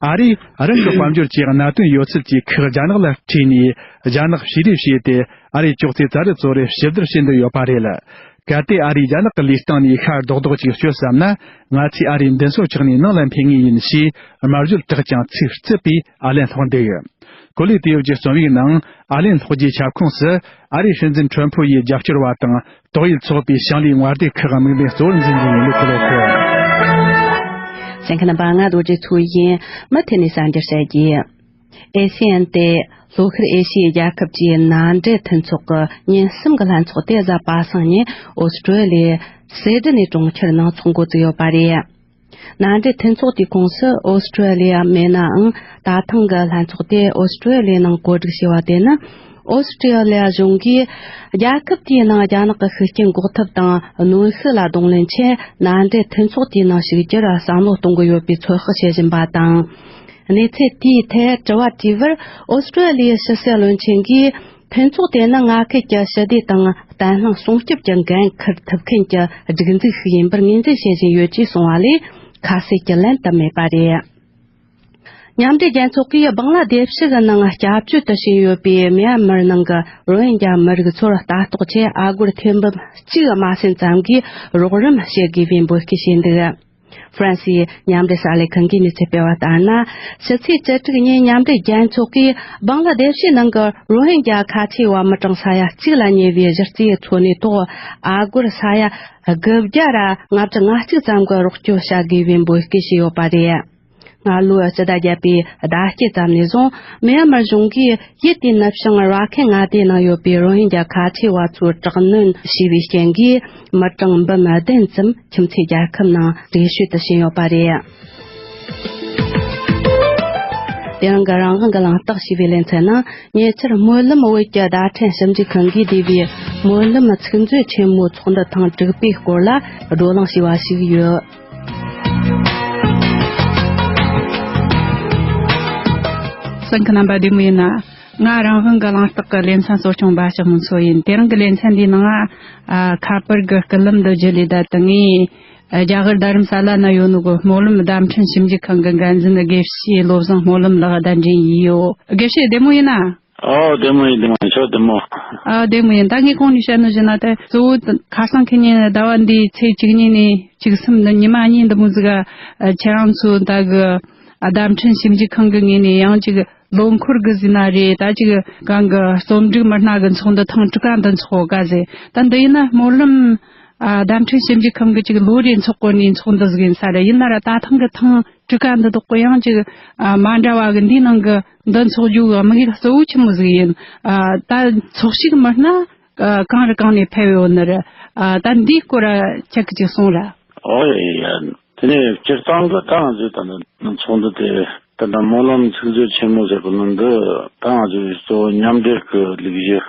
ཨ་རིས་རང་གི་དཔལ་འབྱོར་གྱི་གནད་དོན་ཡོད་ཚད་ཀྱི་ཁག་རྒྱ་ནག་ལ་སྤྲད་ནས། རྒྱ་ནག་བྱས་རྗེས་བྱས་ཏེ། ཨ་རིའི་ཅོག་ཙེ་ཙ་རི་ཙོ་རི་ཕྱིར་བསྡུར་བྱེད་འདོད་ཡོད་པ་རེད། གལ་ཏེ་ཨ་རིས་རྒྱ་ནག་གི་ལུས་སྟེང་ནས་ཤ་རྡོག་རྡོག་ཅིག་གཅོད་བསམ་ན། ང་ཚོས་ཨ་རིའི་མདུན་སོ་བཅག་ནས་ནང་ལ་འཕེན་ངེས་ཡིན་ཞེས། སྨྲ་བརྗོད་དྲག་ཅིང་ཚིག་རྩུབ་པའི་ཨ་ལན་སློག་འདུག། གོ་ལའི་དུས་བབ་ཀྱི་རྩོམ་ཡིག་ནང་ཨ་ལན་སློག་རྒྱུའི་ཁྱབ་ཁོངས་སུ། ཨ་རིའི་སྲིད་འཛིན་ཁྲོན་ཕུའུ་ཡི་རྒྱབ་སྐྱོར་བ་དང་། ཏོག་དབྱིབས་ཚོགས་པའི་ཞིང་ལས་མངའ་སྡེ་ཁག་དམིགས་འབེན་གཙོ་བོར་འཛིན་རྒྱུ་ཡིན་ལུགས་ཁུ་ལོ་ཁུ། གསན་མཁན་རྣམ་པ། ང་རྡོ་རྗེ་མཚོ་ཡིན། མུ་མཐུད་ནས་གསར་འགྱུར་བཤད་རྒྱུ། ཨེ་སི་ཨན་ཏེ། ལྷོ་ཤར་ཨེ་ཤི་ཡའི་རྒྱལ་ཁབ་ཀྱི་མནའ་འབྲེལ་མཐུན་ཚོགས་ཀྱི་ཉིན་གསུམ་གྱི་ལྷན་ཚོགས་དེ་གཟའ་པ་སངས་ཉིན་ཨོ་སི་ཀྲོ་ལི་ཡའི་སེ་ཌི་ནི་གྲོང་ཁྱེར་ནང་ཚོགས་འགོ་བཙུགས་ཡོད་པ་རེད། མནའ་འབྲེལ་མཐུན་ཚོགས་དེའི་ཁོངས་སུ་ཨོ་སི་ཀྲོ་ལི་ཡ་མེད་ནའང་། ད་ཐེངས་ཀྱི་ལྷན་ཚོགས་དེ་ཨོ་སི་ཀྲོ་ལི་ཡའི་ནང་གོ་སྒྲིག་བྱས་པ་དེ་ནི། ཨོ་སི་ཀྲོ་ལི་ཡ་གཞུང་གིས་རྒྱལ་ཁབ་དེའི་ནང་རྒྱ་ནག་གི་ཤུགས་རྐྱེན་འགོག་ཐབས་དང་གནོན་ཤུགས་ལ་གདོང་ལེན་ཆེད། མནའ་འབྲེལ་མཐུན་ཚོགས་དེའི་ནང་ཞུགས་རྒྱུར་བསམ་བློ་གཏོང་གི་ཡོད་པའི་ཚོད་དཔག་བྱེད་བཞིན་པ་དང་། གནས་ཚུལ་དེའི་ཐད་དྲི་བ་དྲིས་པར། ཨོ་སི་ཀྲོ་ལི་ཡའི་ཕྱི་སྲིད་བློན་ཆེན་གྱིས། མཐུན་ཚོགས་དེ་ནི་མངའ་ཁུལ་གྱི་ཞི་བདེ་དང་བརྟན་ལྷིང་སྲུང་སྐྱོབ་ཀྱི་འགན་འཁུར་ཐུབ་མཁན་གྱི་སྒྲིག་འཛུགས་ཤིག་ཡིན་པར་ངོས་འཛིན་བྱེད་བཞིན་ཡོད་ཅེས་གསུངས་པ་ལས་ཁ་གསལ་གྱི་ལན་དུ་མེད་པ་རེད། མཉམ་འབྲེལ་རྒྱལ་ཚོགས་ཀྱིས་བང་ལ་དེ་ཤི་གི་ནང་སྐྱབས་བཅོལ་དུ་ཕྱིན་ཡོད་པའི་མི་ཡན་མར་ནང་གི་རོ་ཧིན་རྒྱ་མི་རིགས་ཚོར་ལྟ་རྟོག་ཆེད་ཨ་སྒོར་ཐེར་འབུམ་གཅིག་མ་ཟིན་ཙམ་གྱི་རོགས་རམ་བྱེད་དགོས་པའི་འབོད་སྐུལ་བྱས་འདུག་ཧྥ་རན་སིའི་མཉམ་འབྲེལ་གསར་ལས་ཁང་གིས་གནས་ཚུལ་སྤེལ་བ་ལྟར་ན། ཕྱི་ཚེས་བཅུ་དྲུག་ཉིན་མཉམ་འབྲེལ་རྒྱལ་ཚོགས་ཀྱིས་བང་ལ་དེ་ཤི་ནང་གི་རོ་ཧིན་རྒྱ་ཁ་ཆེ་བ་མི་གྲངས་ས་ཡ་གཅིག་ལ་ཉེ་བའི་གཞི་རྩའི་འཚོ་གནས་ཐོག་ཨ་སྒོར་ས་ཡ་དགུ་བརྒྱ་ར་ལྔ་བཅུ་ང་གཅིག་ཙམ་གྱི་རོགས་སྐྱོར་བྱ་དགོས་པའི་འབོད་སྐུལ་བྱས་ཡོད་པ་རེད། སྔ་ལོའི་སྤྱི་ཟླ་བརྒྱད་པའི་ཟླ་དཀྱིལ་ཙམ་ནས་བཟུང་མི་ཡན་མར་གཞུང་གིས་ཡུལ་དེའི་ནུབ་བྱང་ར་ཁན་མངའ་སྡེ་ནང་ཡོད་པའི་རོ་ཧིན་རྒྱ་ཁ་ཆེ་བ་ཚོར་དྲག་གནོན་བྱས་པའི་རྐྱེན་གྱིས་མི་གྲངས་འབུམ་བདུན་ཙམ་ཁྱིམ་མཚེས་རྒྱལ་ཁབ་ནང་བྲོས་བྱོལ་དུ་ཕྱིན་ཡོད་པ་རེད། དེ་རིང་གི་རང་དབང་གི་གླེང་སྟེགས་ཞེས་པའི་ལེ་ཚན་ནང་ཉེ་ཆར་སྨོན་ལམ་བོད་ཀྱི་བརྡ་འཕྲིན་ཞིབ་འཇུག་ཁང་གིས་བསྡུས་པའི་སྨོན་ལམ་ཚིག་མཛོད་ཆེན་མོའི་ཚོགས་འདུ་ཐེངས་དྲུག་པའི་སྐོར་ལ་བགྲོ་གླེང་བྱས་པ་ཞིག་ཡོད། གསན་མཁན་རྣམ་པ་བདེ་མོ་ཡིན་ན། ང་རང་དབང་གི་གླེང་སྟེགས་ཀྱི་ལེ་ཚན་གཙོ་སྐྱོང་འབའ་ཞིག་མུན་སོ་ཡིན། དེ་རིང་གི་ལེ་ཚན་འདིའི་ནང་ང་། ཨ། ཁ་པར་གྱི་སྐུད་ལམ་དུ་བརྒྱུད་ལས་བསྡད་དེ་ངས། ཨ། རྒྱ་གར་རྡ་རམ་ས་ལ་ན་ཡོད་ནོ་གི་སྨོན་ལམ་བརྡ་འཕྲིན་ཞིབ་འཇུག་ཁང་གི་འགན་འཛིན་དགེ་བཤེས་བློ་བཟང་སྨོན་ལམ་ལགས་གདན་འདྲེན་ཡིན་ཡོད། དགེ་བཤེས་བདེ་མོ་ཡིན་ན། ཨོ། བདེ་མོ་ཡིན། བདེ་མོ་ཡིན། ཁྱོད་བདེ་མོ། ཨ། བདེ་མོ་ཡིན། ད་ངས་གོང་ནས་བཤད་ནོ་བཞིན་ན། ད་གཙོ་བོ་ཁ་སང་ཁེ་ཉིན་ཟླ་བ་འདིའི་ཚེས་བཅུ་གཉིས་ནས་བཅུ་གསུམ་ནི་ཉི་མ་གཉིས་འདི་མོ་ཟིག་ག་ཁྱེད་རང་ཚོ་ད་གི་བརྡ་འཕྲིན་ཞིབ་འཇུག་ཁང་གི་ངོས་ནས་ཡང་ཅིག་ལོ་འཁོར་གི་ཟིན་ན་རེད། ད་ཅིག་གང་གི་རྩོམ་སྒྲིག་མི་སྣ་གི་ཚོགས་འདུ་ཐེངས་དྲུག་པ་འདི་འཚོགས་ག་ཟེ། ད་འདི་ཡིན་ན་སྨོན་ལམ། ཨ། བརྡ་འཕྲིན་ཞིབ་འཇུག་ཁང་གི་ཅིག་ལོ་རེ་འཚོགས་གོ་ནས་ཚོགས་འདུ་ཟིག་ཡིན་ས་རེད། ཡིན་ན་ར་ད་ཐེངས་གི་ཐེངས་དྲུག་པ་འདི་དག་གི་ཡང་ཅིག་ཨ། མ་འདྲ་བ་གི་འདིའི་ནང་གི་འདི་འཚོགས་རྒྱུ་གི་དམིགས་ཡུལ་གཙོ་བོ་ཆི་མོ་ཟིག་ཡིན། ཨ། ད་ཚོགས་ཞུགས་མི་སྣ་ཨ། གང་རུ་གང་ནས་ཕེབས་ཡོད་ནི་རེད། ཨ། ད་འདིའི་སྐོར་ཁྱེད་ཀྱིས་ཅིག་གསུངས་ར། ཨོ་ཡ་ཡ། དེ་ནས་སྤྱིར་བཏང་གི་ད་ང་ཚོའི་ད་ནི་ཚོགས་འདུ་དེ་ད་ལྟ་སྨོན་ལམ་ཚིག་མཛོད་ཆེན་མོ་ཟེར་གི་ནི་འདི་ད་ང་ཚོའི་གཙོ་བོ་མཉམ་འབྲེལ་གི་ལས་གཞི་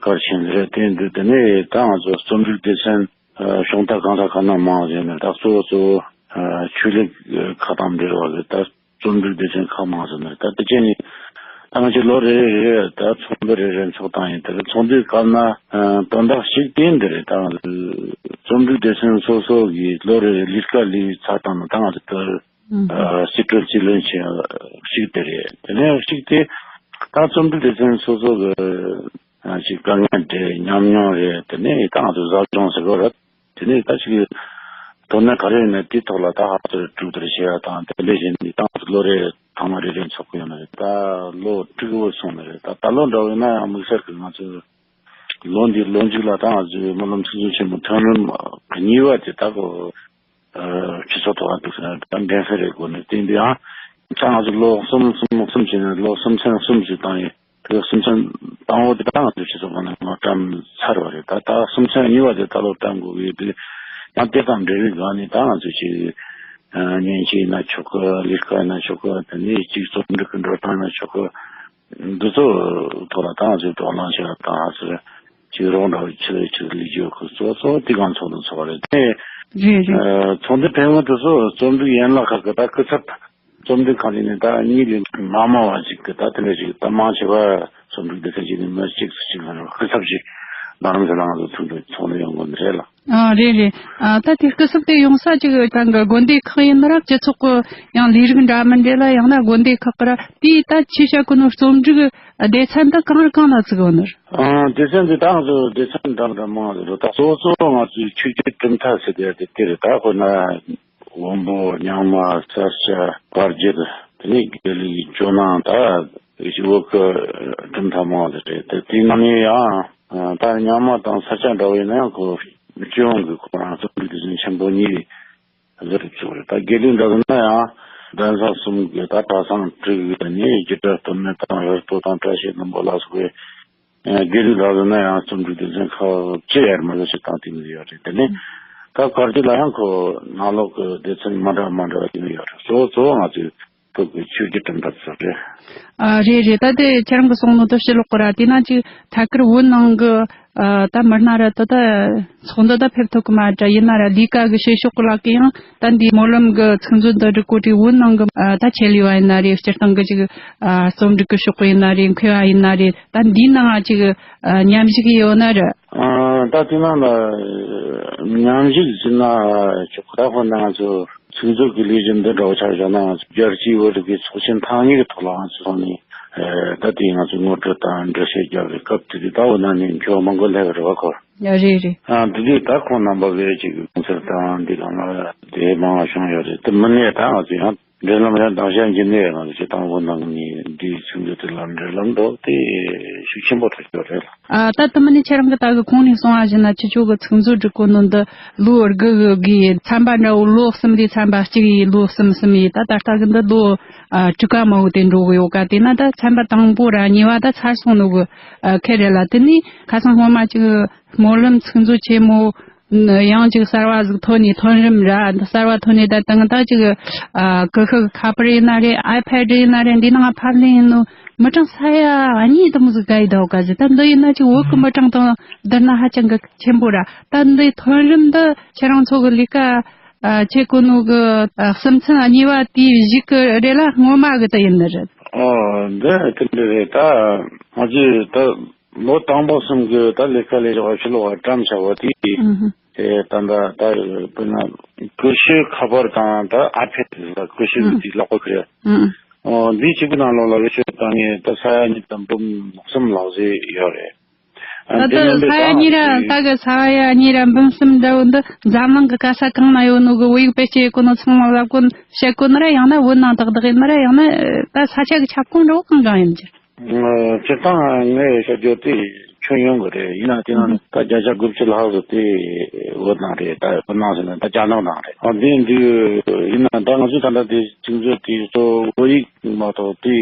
གལ་ཆེན་རེད། དེ་འདི་དེ་ནས་ད་ང་ཚོ་རྩོམ་སྒྲིག་སྡེ་ཚན་གཞུང་ཐག་གང་ས་གང་ན་མང་ཟེར་ནས། ད་གཙོ་བོ་གཙོ་བོ་ཆོས་ལུགས་ཁག་དང་འབྲེལ་བ་གི་ད་རྩོམ་སྒྲིག་སྡེ་ཚན་ཁག་མང་ཟེར་ནས། ད་དེ་བྱས་ནས་ད་ང་ཚོ་ལོ་རེ་རེ་རེ་ད་ཚོགས་འདུ་རེ་རེ་འཚོགས་སྟངས་ཡིན། དེ་ཚོགས་འདུའི་སྐབས་ན་དོན་དག་གཅིག་དེ་འདི་རེད། ད་ང་ཚོ་རྩོམ་སྒྲིག་སྡེ་ཚན་སོ་སོ་གིས་ལོ་རེ་རེ་ལས་ཀ་ལས་ཚར་བཏང་ན་ད་ང་ཚོ་ད་ཨ། སྲིད་གྲོས་རྩིས་ལེན་བྱས་གཅིག་དེ་རེད། དེ་ནས་གཅིག་དེ་ད་རྩོམ་སྒྲིག་སྡེ་ཚན་སོ་སོ་གི་ཅིག་དཀའ་ངལ་འཕྲད། ཉམས་མྱོང་རེད། དེ་ནས་ད་ང་ཚོ་ཟབ་སྦྱོང་ཟེར་དགོས་རེད། དེ་ནས་ད་ཅིག་དོན་གནད་ག་རེ་ཡིན་ན་དེའི་ཐོག་ལ་ད་ཧ་ཚོར་གྲོས་བསྡུར་བྱེད་ཡ་དང་། དེ་འདྲ་བྱས་ནས་ད་ང་ཚོ་ལོ་རེ་ཐེངས་མ་རེ་རེ་འཚོགས་གི་ཡོད་ནི་རེད། ད་ལོ་དྲུག་པོ་སོང་ནི་རེད། ད་ད་ལོ་འདྲ་བོ་ཡིན་ན་ཡང་དམིགས་བསལ་གྱི་ང་ཚོ་ལོ་འདིའི་ལོ་མཇུག་ལ་ད་ང་ཚོའི་སྨོན་ལམ་ཚིག་མཛོད་ཆེན་མོ་ཐེངས་རིམ་གཉིས་པ་དེ་ད་གོ་ཨ། སྤྱི་ཚོགས་ཐོག་ལ་འདུག་ཟེར་ན་ད་འགྲན་སེམས་རེ་དགོས་ནས། དེ་འདི་ཡང་ད་ང་ཚོ་ལོ་གསུམ་གསུམ་གསུམ་བྱས་ནས་ལོ་གསུམ་ཚན་གསུམ་ཞིག་བཏང་ཡོད། དེ་གསུམ་ཚན་དང་པོ་དེ་ད་ང་ཚོ་སྤྱི་ཚོགས་ཁང་ནས་ང་བཀྲམ་ཚར་བ་རེད། ད་ད་གསུམ་ཚན་གཉིས་པ་དེ་ད་ལོ་བཀྲམ་དགོས་ཀྱི་ཡོད། དེ་ཡང་དེ་དང་འབྲེལ་བའི་སྒང་ནས་ད་ང་ཚོ་ཅིག་ཨ། མཉེན་ཆས་ཡིན་ན་ཆོག་གི། ལས་ཀ་ཡིན་ན་ཆོག་གི། དེ་ནས་ཅིག་རྩོམ་སྒྲིག་གི་འགྲོ་སྟངས་ཡིན་ན་ཆོག་གི། འདི་ཚོ་ཐོག་ལ་ད་ང་ཚོས་དོ་སྣང་བྱེད་པ་དང་། ཨ་ཙི་ཅིག་རོགས་འདྲ་བོ་ཆེ་ཆེ་ལས་རྒྱུ་ཁོ་གཙོ་གཙོ་དེ་གང་ཚོགས་འདུ་ཚོགས་རེད། དེ་རེད་རེད། ཨ། ཚོགས་འདུ་ཕལ་མོ་དེ་ཚོ་རྩོམ་སྒྲིག་ཡན་ལག་ཁག་གི་ད་སྐུ་ཚབ་རྩོམ་སྒྲིག་ཁང་ནས་ད་གཉིས་ལས་མ་མང་བ་ཅིག་གི་ད་དེ་འདྲ་ཅིག་ད་མང་ཆེ་བ་རྩོམ་སྒྲིག་སྡེ་ཚན་ཅིག་ནས་མི་གཅིག་སུ་གཅིག་ལ་སྐུ་ཚབ་ཅིག་རྡ་རམ་ས་ལ་ང་ཚོ་ཐུག་འདུག་ཚོགས་འདུ་ཡོང་དགོས་ནི་རེད་ལ། ཨ། རེད་རེད། ཨ། ད་དེ་སྐུ་ཚབ་དེ་ཡོང་ས་ཅིག་གང་གི་དགོན་སྡེ་ཁག་ཡིན་ན་ར་སྤྱི་ཚོགས་ཀྱི་ཡང་ལས་རིགས་འདྲ་མི་འདྲ་ལ་ཡང་ན་དགོན་སྡེ་ཁག་གི་ར་དེའི་ད་ཆེ་བྱ་གོ་ནོ་རྩོམ་སྒྲིག་སྡེ་ཚན་དུ་གང་རུ་གང་ལ་བཙུགས་ཡོད་ནི། ཨ། སྡེ་ཚན་འདི་ད་ང་ཚོ་སྡེ་ཚན་འདྲ་འདྲ་མང་རེད། ད་གཙོ་བོ་གཙོ་བོ་ང་ཚོའི་ཆོས་བརྒྱུད་གྲུབ་མཐའ་ཟེར་དེ་དེ་དེ་རེད། ད་དཔེར་ན་དབོན་པོ་རྙིང་མ་ས་སྐྱ་བཀའ་བརྒྱུད། དེ་ནས་དགེ་ལུགས་ཀྱི་ཇོ་ནང་། ད་བོད་ཀྱི་གྲུབ་མཐའ་མང་རེད། དེ་དེའི་ནང་ནས་ཡང་ད་རྙིང་མ་དང་ས་སྐྱ་འདྲ་བོ་ཡིན་ན་ཡང་ཁོ་སྤྱི་ཡོངས་ཀྱི་ཁོ་རང་རྩོམ་སྒྲིག་སྡེ་ཚན་ཆེན་པོ་གཉིས་ལ་རུབ་བཅུག་རེད། ད་དགེ་ལུགས་འདྲ་ཟེར་ན་ཡང་གདན་ས་གསུམ་གྱི་ད་གྲྭ་ཚང་དྲུག་གི་ནས་རྒྱུད་གྲྭ་སྟོད་སྨད་དང་རི་སྟོད་དང་བཀྲ་ཤིས་ལྷུན་པོ་ལ་སོགས་པའི་དགེ་ལུགས་འདྲ་ཟེར་ན་ཡང་རྩོམ་སྒྲིག་སྡེ་ཚན་ཁག་ཅི་ཡར་མར་ཞིག་བཏང་བསྡད་ཀྱི་ཡོད་རེད། དེ་ནས་ད་བཀའ་བརྒྱུད་ལ་ཡང་ཁོ་ནང་ལོགས་ཀྱི་སྡེ་ཚན་མི་འདྲ་མི་འདྲ་བ་ཡོད་རེད། གཙོ་བོ་གཙོ་བོ་ང་ཚོའི་བོད་ཀྱི་ཆོས་བརྒྱུད་གྲུབ་མཐའ་ཚོ་རེད། ཨ། རེད་རེད། ད་དེ་ཁྱེད་རང་གིས་གསུངས་ནོ་དེ་ཕྱི་ལོགས་ཀྱི་ར། དེ་ན་ཅིག་ཐད་ཀར་བོད་ནང་གི་ཨ་ད་མི་སྣ་ར་ད་ད་ཚོགས་འདུ་ད་ཕེབས་ཐུབ་གི་མ་རེད། ཡིན་ན་ར་ལས་ཀ་གི་བྱེད་ཕྱོགས་གི་ལག་གི་ཡང་ད་འདི་སྨོན་ལམ་གི་ཚིག་མཛོད་འདི་སྒྲིག་གོ་དུས་བོད་ནང་གི་ཨ་ད་ཆེད་ལས་པ་ཡིན་ན་རེད། སྤྱིར་བཏང་གི་ཅིག་ཨ་རྩོམ་སྒྲིག་གི་ཕྱོགས་གི་ཡིན་ན་རེད། མཁས་པ་ཡིན་ན་རེད། ད་འདིའི་ནང་ཅིག་ཨ་མཉམ་ཞུགས་ཡོད་ན་ར། ཨ་ད་དེ་ནང་ལ་མཉམ་ཞུགས་ཟེར་ན་ཆོག་གི། ད་དཔེར་ན་ང་ཚོ་ཚིག་མཛོད་ཀྱི་ལས་གཞི་འདི་འདྲ་བོ་ཆ་བཞག་ན། ང་ཚོ་རྒྱལ་སྤྱིའི་བོད་རིག་པའི་ཚོགས་ཆེན་ཐེངས་གཉིས་ཀྱི་ཐོག་ལ་ང་ཚོ་ཚང་མས་ཨ་ད་དེ་ང་ཚོ་ངོ་སྤྲོད་དང་འགྲེལ་བཤད་རྒྱབ་པའི་སྐབས་དེ་དུས་ད་འོ་ན་ནས་མཁས་པ་མང་པོ་སླེབས་ཡོད་རེད་བ། ཁོ། ཡ་རེད་རེད། ཨ་དེ་དུས་ད་ཁོང་རྣམ་པ་གིས་ཅིག་གོང་ཚར་དང་འདི་གང་ལ་དེ་མང་བ་བྱུང་ཡོད་རེད། དེ་མིན་ནས་ད་ང་ཚོ་ཡང་འབྲེལ་ལམ་ཡང་དང་ཤན་གྱི་གནས་ང་ཚོ་སྤྱིར་བཏང་བོད་ནང་ནས་འདིའི་ཚིག་མཛོད་དེ་ལ་འབྲེལ་ལམ་འགྲོ་དེ་ཤུགས་ཆེན་པོ་ཐོག་ཡོད་རེད། ཨ་ད་དེ་མིན་ནས་ཁྱེད་རང་གི་ད་གི་གོང་ནས་གསུངས་པ་བཞིན་ན་ཁྱེད་ཚོ་གི་ཚིག་མཛོད་སྒྲིག་གོ་ནོ་འདི་ལོ་དགུ་གི་གི་ཚན་པ་འདྲ་བོ། ལོ་གསུམ་དེ་ཚན་པ་གཅིག་ཡིན། ལོ་གསུམ་གསུམ་ཡིན། ད་ད་ལྟ་གི་འདི་ལོ་ཨ་དྲུག་པ་མ་བོ་དེ་འགྲོ་གི་ཡོད་ཀ། དེ་ན་ད་ཚན་པ་དང་པོ་ར་གཉིས་པ་ད་ཚར་སོང་ནོ་གི་ཨ་ཁེ་རེད་ལ། དེ་ནས་ཁ་སང་སྔོན་མ་ཅིག་སྨོན་ལམ་ཚིག་མཛོད་ཆེན་མོ་ཡང་ཅིག་གསར་བ་ཟིག་ཐོན་ནས། ཐོན་རིམ་ར་འདི་གསར་བ་ཐོན་ནས་ད་དང་ད་ཅིག་ཨ་ཀི་ཤུ་གི་ཁ་པར་ཡིན་ན་རེད། ཨའི་ཕེ་ཌི་ཡིན་ན་རེད། འདི་ནང་ཕབ་ལེན་ཡིན་ནོ། མི་གྲངས་ས་ཡ་གཉིས་དེ་མོ་ཟིག་ག་ཡི་ད་འོ་ག་ཟིག། ད་འདི་ཡིན་ན་ཅིག་བོད་གི་མི་གྲངས་དང་བསྡུར་ན་ཧ་ཅང་གི་ཆེན་པོ་ར། ད་འདི་ཐོན་རིམ་འདི་ཁྱེད་རང་ཚོ་གི་ལས་ཀ་ཨ་བྱེད་གོ་ནོ་གི་ཨ་སེམས་ཚན་གཉིས་པ་དེའི་གཞུག་གི་རེད་ལ། སྔོན་མ་གི་ད་ཡིན་ནི་རེད། ཨོ་འདི་དེ་འདྲ་རེད། ད་ང་ཚོས་ད་ལོ་དང་པོ་གསུམ་གི་ད་ལས་ཀ་ལས་བྱ་བ་ཕྱི་ལོགས་བཀྲམ་བྱ་བ་དེ། ཨུ་ཧུ། དེ་ད་ད་ད་དཔེར་ན་ཀི་ཤུ་ཁ་པར་དང་ད་ཨའི་ཕེ་ཌི་ལ་ཀི་ཤུ་གི་དེ་ལག་པ་ཁུར་ཡ། ཨུ་ཨུ། ཨོ་འདི་གཅིག་པུ་ནང་ལོགས་ལ་བེད་སྤྱོད་བཏང་ངེས་ད་ས་ཡ་གཉིས་དང་འབུམ་གསུམ་ལྷག་ཟིག་ཡོད་རེད། ཨ་ད་དེ་ལྟ་མིན་པའི་ས་ཡ་ད་གཉིས་ར་ང་ད་གི་ས་ཡ་གཉིས་ར་འབུམ་གསུམ་འདྲ་བོ་འདི་འཛམ་གླིང་གི་ག་ས་གང་ན་ཡོད་ནོ་གི་བོད་ཡིག་བེད་སྤྱོད་ཡེད་གོ་ནོ་ཚང་མ་ལབ་གོ་བཤད་གོ་ནི་ར། ཡང་ན་བོད་ནང་ཏག་ཏག་ཡིན་ནི་ར། ཡང་ན་ད་ས་ཆ་གི་ཁྱབ་ཁོངས་འདྲ་བོ་གང་གང་ཡིན་གྱི། ཨ་སྤྱིར་བཏང་ངས་བཤད་རྒྱུ་དེ་ཁྱོན་ཡོངས་གི་རེད། ཡིན་ན་དེ་ནང་ད་བརྒྱ་ཆ་དགུ་བཅུ་ལྷག་ཙམ་དེ་བོད་ནང་རེད། ད་བོད་ནང་ཟེར་ན་ད་རྒྱ་ནག་ནང་རེད། ཨ་འདི་འདི་ཡིན་ན་ད་ང་ཚོས་ད་ལྟ་དེ་ཚིག་མཛོད་དེ་གཙོ་བོ་བོད་ཡིག་མ་གཏོགས་དེ་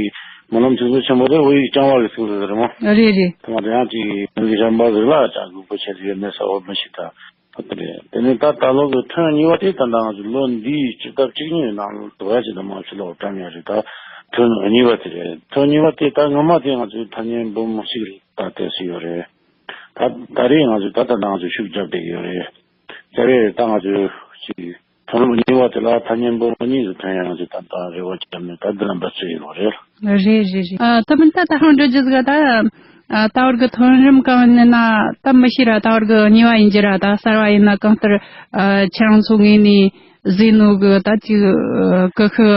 སྨོན་ལམ་ཚིག་མཛོད་ཆེན་པོ་དེ་བོད་ཡིག་རྐྱང་པ་གི་ཚིག་མཛོད་རེད་མོ། རེད་རེད། དེ་མ་གཏོགས་ཡང་ཅིག་མི་གཞན་པ་ཟིག་ལ་ཅང་དགོས་མཁོ་ཆེ་ཟིག་ཡོད་མེད་གསལ་པོ་མི་ཤེས། ད་ཨ་དེ་རེད། དེ་ནས་ད་ད་ལོ་གི་ཐོན་གཉིས་པ་དེ་ད་ལྟ་ང་ཚོ་ལོ་འདིའི་སྤྱི་ཟླ་བཅུ་གཉིས་ནང་དུ་བ་ཅིག་ད་མ་ཕྱི་ལོགས་བཀྲམ་ཡོད་རེད། ད་ཐོན་གཉིས་པ་དེ་རེད། ཐོན་གཉིས་པ་དེ་ད་སྔོན་མ་དེ་ང་ཚོའི་ཐ་སྙད་འབུམ་གཅིག་ལ་ད་ལྟ་སུ་ཡོད་རེད། ད་ད་རེས་ང་ཚོས་ད་ད་ང་ཚོས་ཤུགས་རྒྱབ་བསྡད་ཀྱི་ཡོད་རེད། ད་རེས་ད་ང་ཚོས་ཅིག་ཐོན་རིམ་གཉིས་པ་དེ་ལ་ཐ་སྙད་འབུམ་གཉིས་སུ་ཐོན་ཡ་ང་ཚོས་ད་ལྟ་རེ་བ་བརྒྱབ་ནས་ད་འདི་ལ་འབད་རྩོལ་ཡོད་རེད། རེད་རེད་རེད། ཨ་ད་མིན་ད་ད་ཧང་འགྲོ་རྒྱུ་ཟིག་ད་ཨ་ད་བར་གི་ཐོན་རིམ་གང་ཡིན་ན་ད་མི་ཤེས་ར། ད་བར་གི་གཉིས་པ་ཡིན་རྒྱུ་ར། ད་གསར་བ་ཡིན་ན་གང་ལྟར་ཨ་ཁྱེད་རང་ཚོ་ངོས་ནས་བཟོས་ནོ་གི་ད་ཅིག་ཨ་ཀི་ཤུ་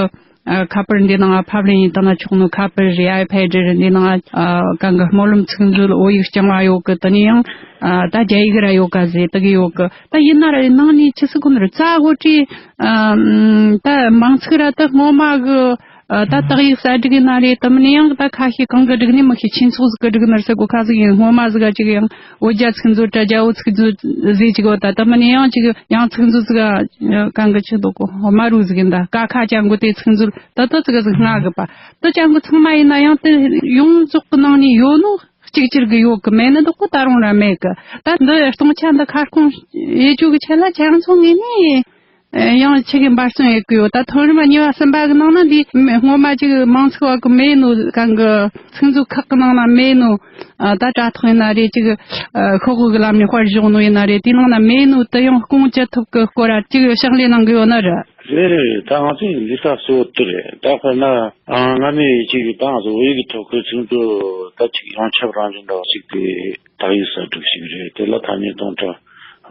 ཨ་ཁ་པར་འདི་ནང་ཕབ་ལེན་ཡིན་བཏང་ན་ཆོག་ནོ་ཁ་པར་རེད། ཨའི་ཕེ་ཌི་རེད། འདི་ནང་ཨ་གང་གི་སྨོན་ལམ་ཚིག་མཛོད་བོད་ཡིག་རྐྱང་བ་ཡོད་གི། དེ་ནས་ཡང་ཨ་ད་རྒྱ་ཡིག་ར་ཡོད་ག་ཟེ་དེ་གི་ཡོད་གི། ད་ཡིན་ན་ར་ནང་ནས་ཆི་སི་གོ་ནི་ར་རྩ་དགོ་དྲི་ཨ་ད་མང་ཚིག་ར་ད་སྔོན་མ་གི་ཨ་ད་དག་ཡིག་གསར་སྒྲིག་ཡིན་ན་རེད། དེ་མིན་ཡང་ད་ཁ་ཤས་གང་གི་སྒྲིག་ནི་མི་ཤེས། ཆོས་ཚོགས་ཟིག་གི་སྒྲིག་ནི་ར་ཟེ་གོ་ཁ་ཟིག་ཡིན། སྔོན་མ་ཟིག་ག་ཅིག་ཡང་བོད་རྒྱ་ཚིག་མཛོད་དྲ་རྒྱ་བོད་ཚིག་མཛོད་ཟེ་ཅིག་ཡོད། ད་དེ་མིན་ཡང་ཅིག་ཡང་ཚིག་མཛོད་ཟིག་ག་གང་གི་ཆི་འདུག་གོ་དམར་རུ་ཟིག་ཡིན། ད་ཀ་ཁ་ཅང་གོ་དེ་ཚིག་མཛོད་ད་དེ་ཚིག་ཟིག་སྔ་གི་པ། དེ་ཅང་གི་ཚང་མ་ཡིན་ན་ཡང་དེ་ཡོངས་རྫོགས་གི་ནང་ནས་ཡོད་ནོ། གཅིག་གྱུར་གི་ཡོད་གི། མེད་ནི་འདུག་གོ་ད་རུང་ར་མེད་གི། ད་འདི་སྟོང་ཆ་འདི་ཁ་སྐོང་ཡེ་ཅུ་གི་ཆེད་ལ་ཁྱེད་རང་ཚོ་ངོས་ནས་ཡང་ཆེ་གི་འབད་བརྩོན་ཡེ་གི་ཡོད། ད་ཐོན་རིམ་གཉིས་པ་གསུམ་པ་གི་ནང་ན་འདི་སྔོན་མ་ཅིག་མང་ཚིག་བ་གི་མེད་ནོ། གང་གི་ཚིག་མཛོད་ཁག་གི་ནང་ན་མེད་ནོ། ད་དྲ་ཐོག་ཡིན་ན་རེད། ཅིག་ཤོག་གུ་གི་ལམ་ནས་དཔར་བཞག་ནོ་ཡིན་ན་རེད། དེའི་ནང་ན་མེད་ནོ་དེ་ཡང་སྐོང་བཅུག་ཐུབ་གི་སྐོར་ར་ཅིག་ཕྱག་ལས་གནང་གི་ཡོད་ན་ར། རེད་རེད། ད་ང་ཚོའི་ལས་ཀ་གཙོ་བོ་དེ་རེད། ད་དཔེར་ན་ཨ་སྔ་མའི་ཅིག་ད་ང་ཚོ་བོད་ཡིག་གི་ཐོག་གི་ཚིག་མཛོད་ད་ཅིག་ཡོངས་ཁྱབ་རང་བཞིན་འདྲ་བ་ཞིག་དེ་དག་ཡིག་གསར་སྒྲིག་ཞིག་རེད། དེ་ལ་ཐ་སྙད་སྟོང་ཕྲག་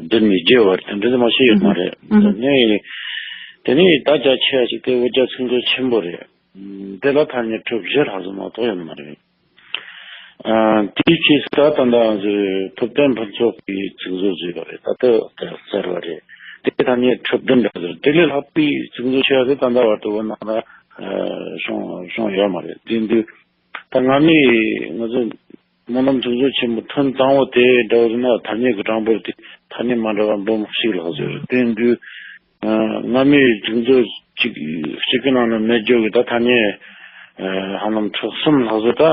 བདུན་ནས་བརྒྱད་བར་དེ་འདྲ་མ་ཤེས་ཡོད་མ་རེད། ཨུ་ཧུ། དེ་ནས་དེ་ནས་ད་རྒྱ་ཆེ་བ་ཞིག་དེ་བོད་རྒྱ་ཚིག་མཛོད་ཆེན་པོ་རེད། དེ་ལ་ཐ་སྙད་ཁྲི་བཞི་ལྷག་ཙམ་མ་གཏོགས་ཡོད་མ་རེད། ཨ་དེའི་ཕྱིས་སུ་ད་ད་ལྟ་ང་ཚོས་ཐུབ་བསྟན་ཕུན་ཚོགས་ཀྱི་ཚིག་མཛོད་བཟོས་པ་རེད། ད་ལྟ་དེ་གསར་བ་རེད། དེ་ཐ་སྙད་ཁྲི་བདུན་འདྲ་ཟེར། དེ་ལས་ལྷག་པའི་ཚིག་མཛོད་ཆེ་བ་དེ་ད་ལྟ་བར་དུ་བོད་ནང་ལ་ཨ་བྱུང་བྱུང་ཡོད་མ་རེད། དེ་དུས་ད་སྔ་མའི་ང་ཚོ་སྨོན་ལམ་ཚིག་མཛོད་ཆེན་མོ་ཐོན་དང་པོ་དེ་འདྲ་བོ་ཟེར་ན་ཐ་སྙད་ཀྱི་གྲངས་འབོར་དེ་ཐ་སྙད་མ་འདྲ་བ་འབུམ་གཅིག་ལྷག་ཙམ་རེད། དེ་དུས་ཨ་སྔ་མའི་ཚིག་མཛོད་གཅིག་གཅིག་གི་ནང་ན་མེད་རྒྱུ་གི་ད་ཐ་སྙད་ཨ་ཧ་ལམ་ཁྲི་གསུམ་ལྷག་ཙམ་ད་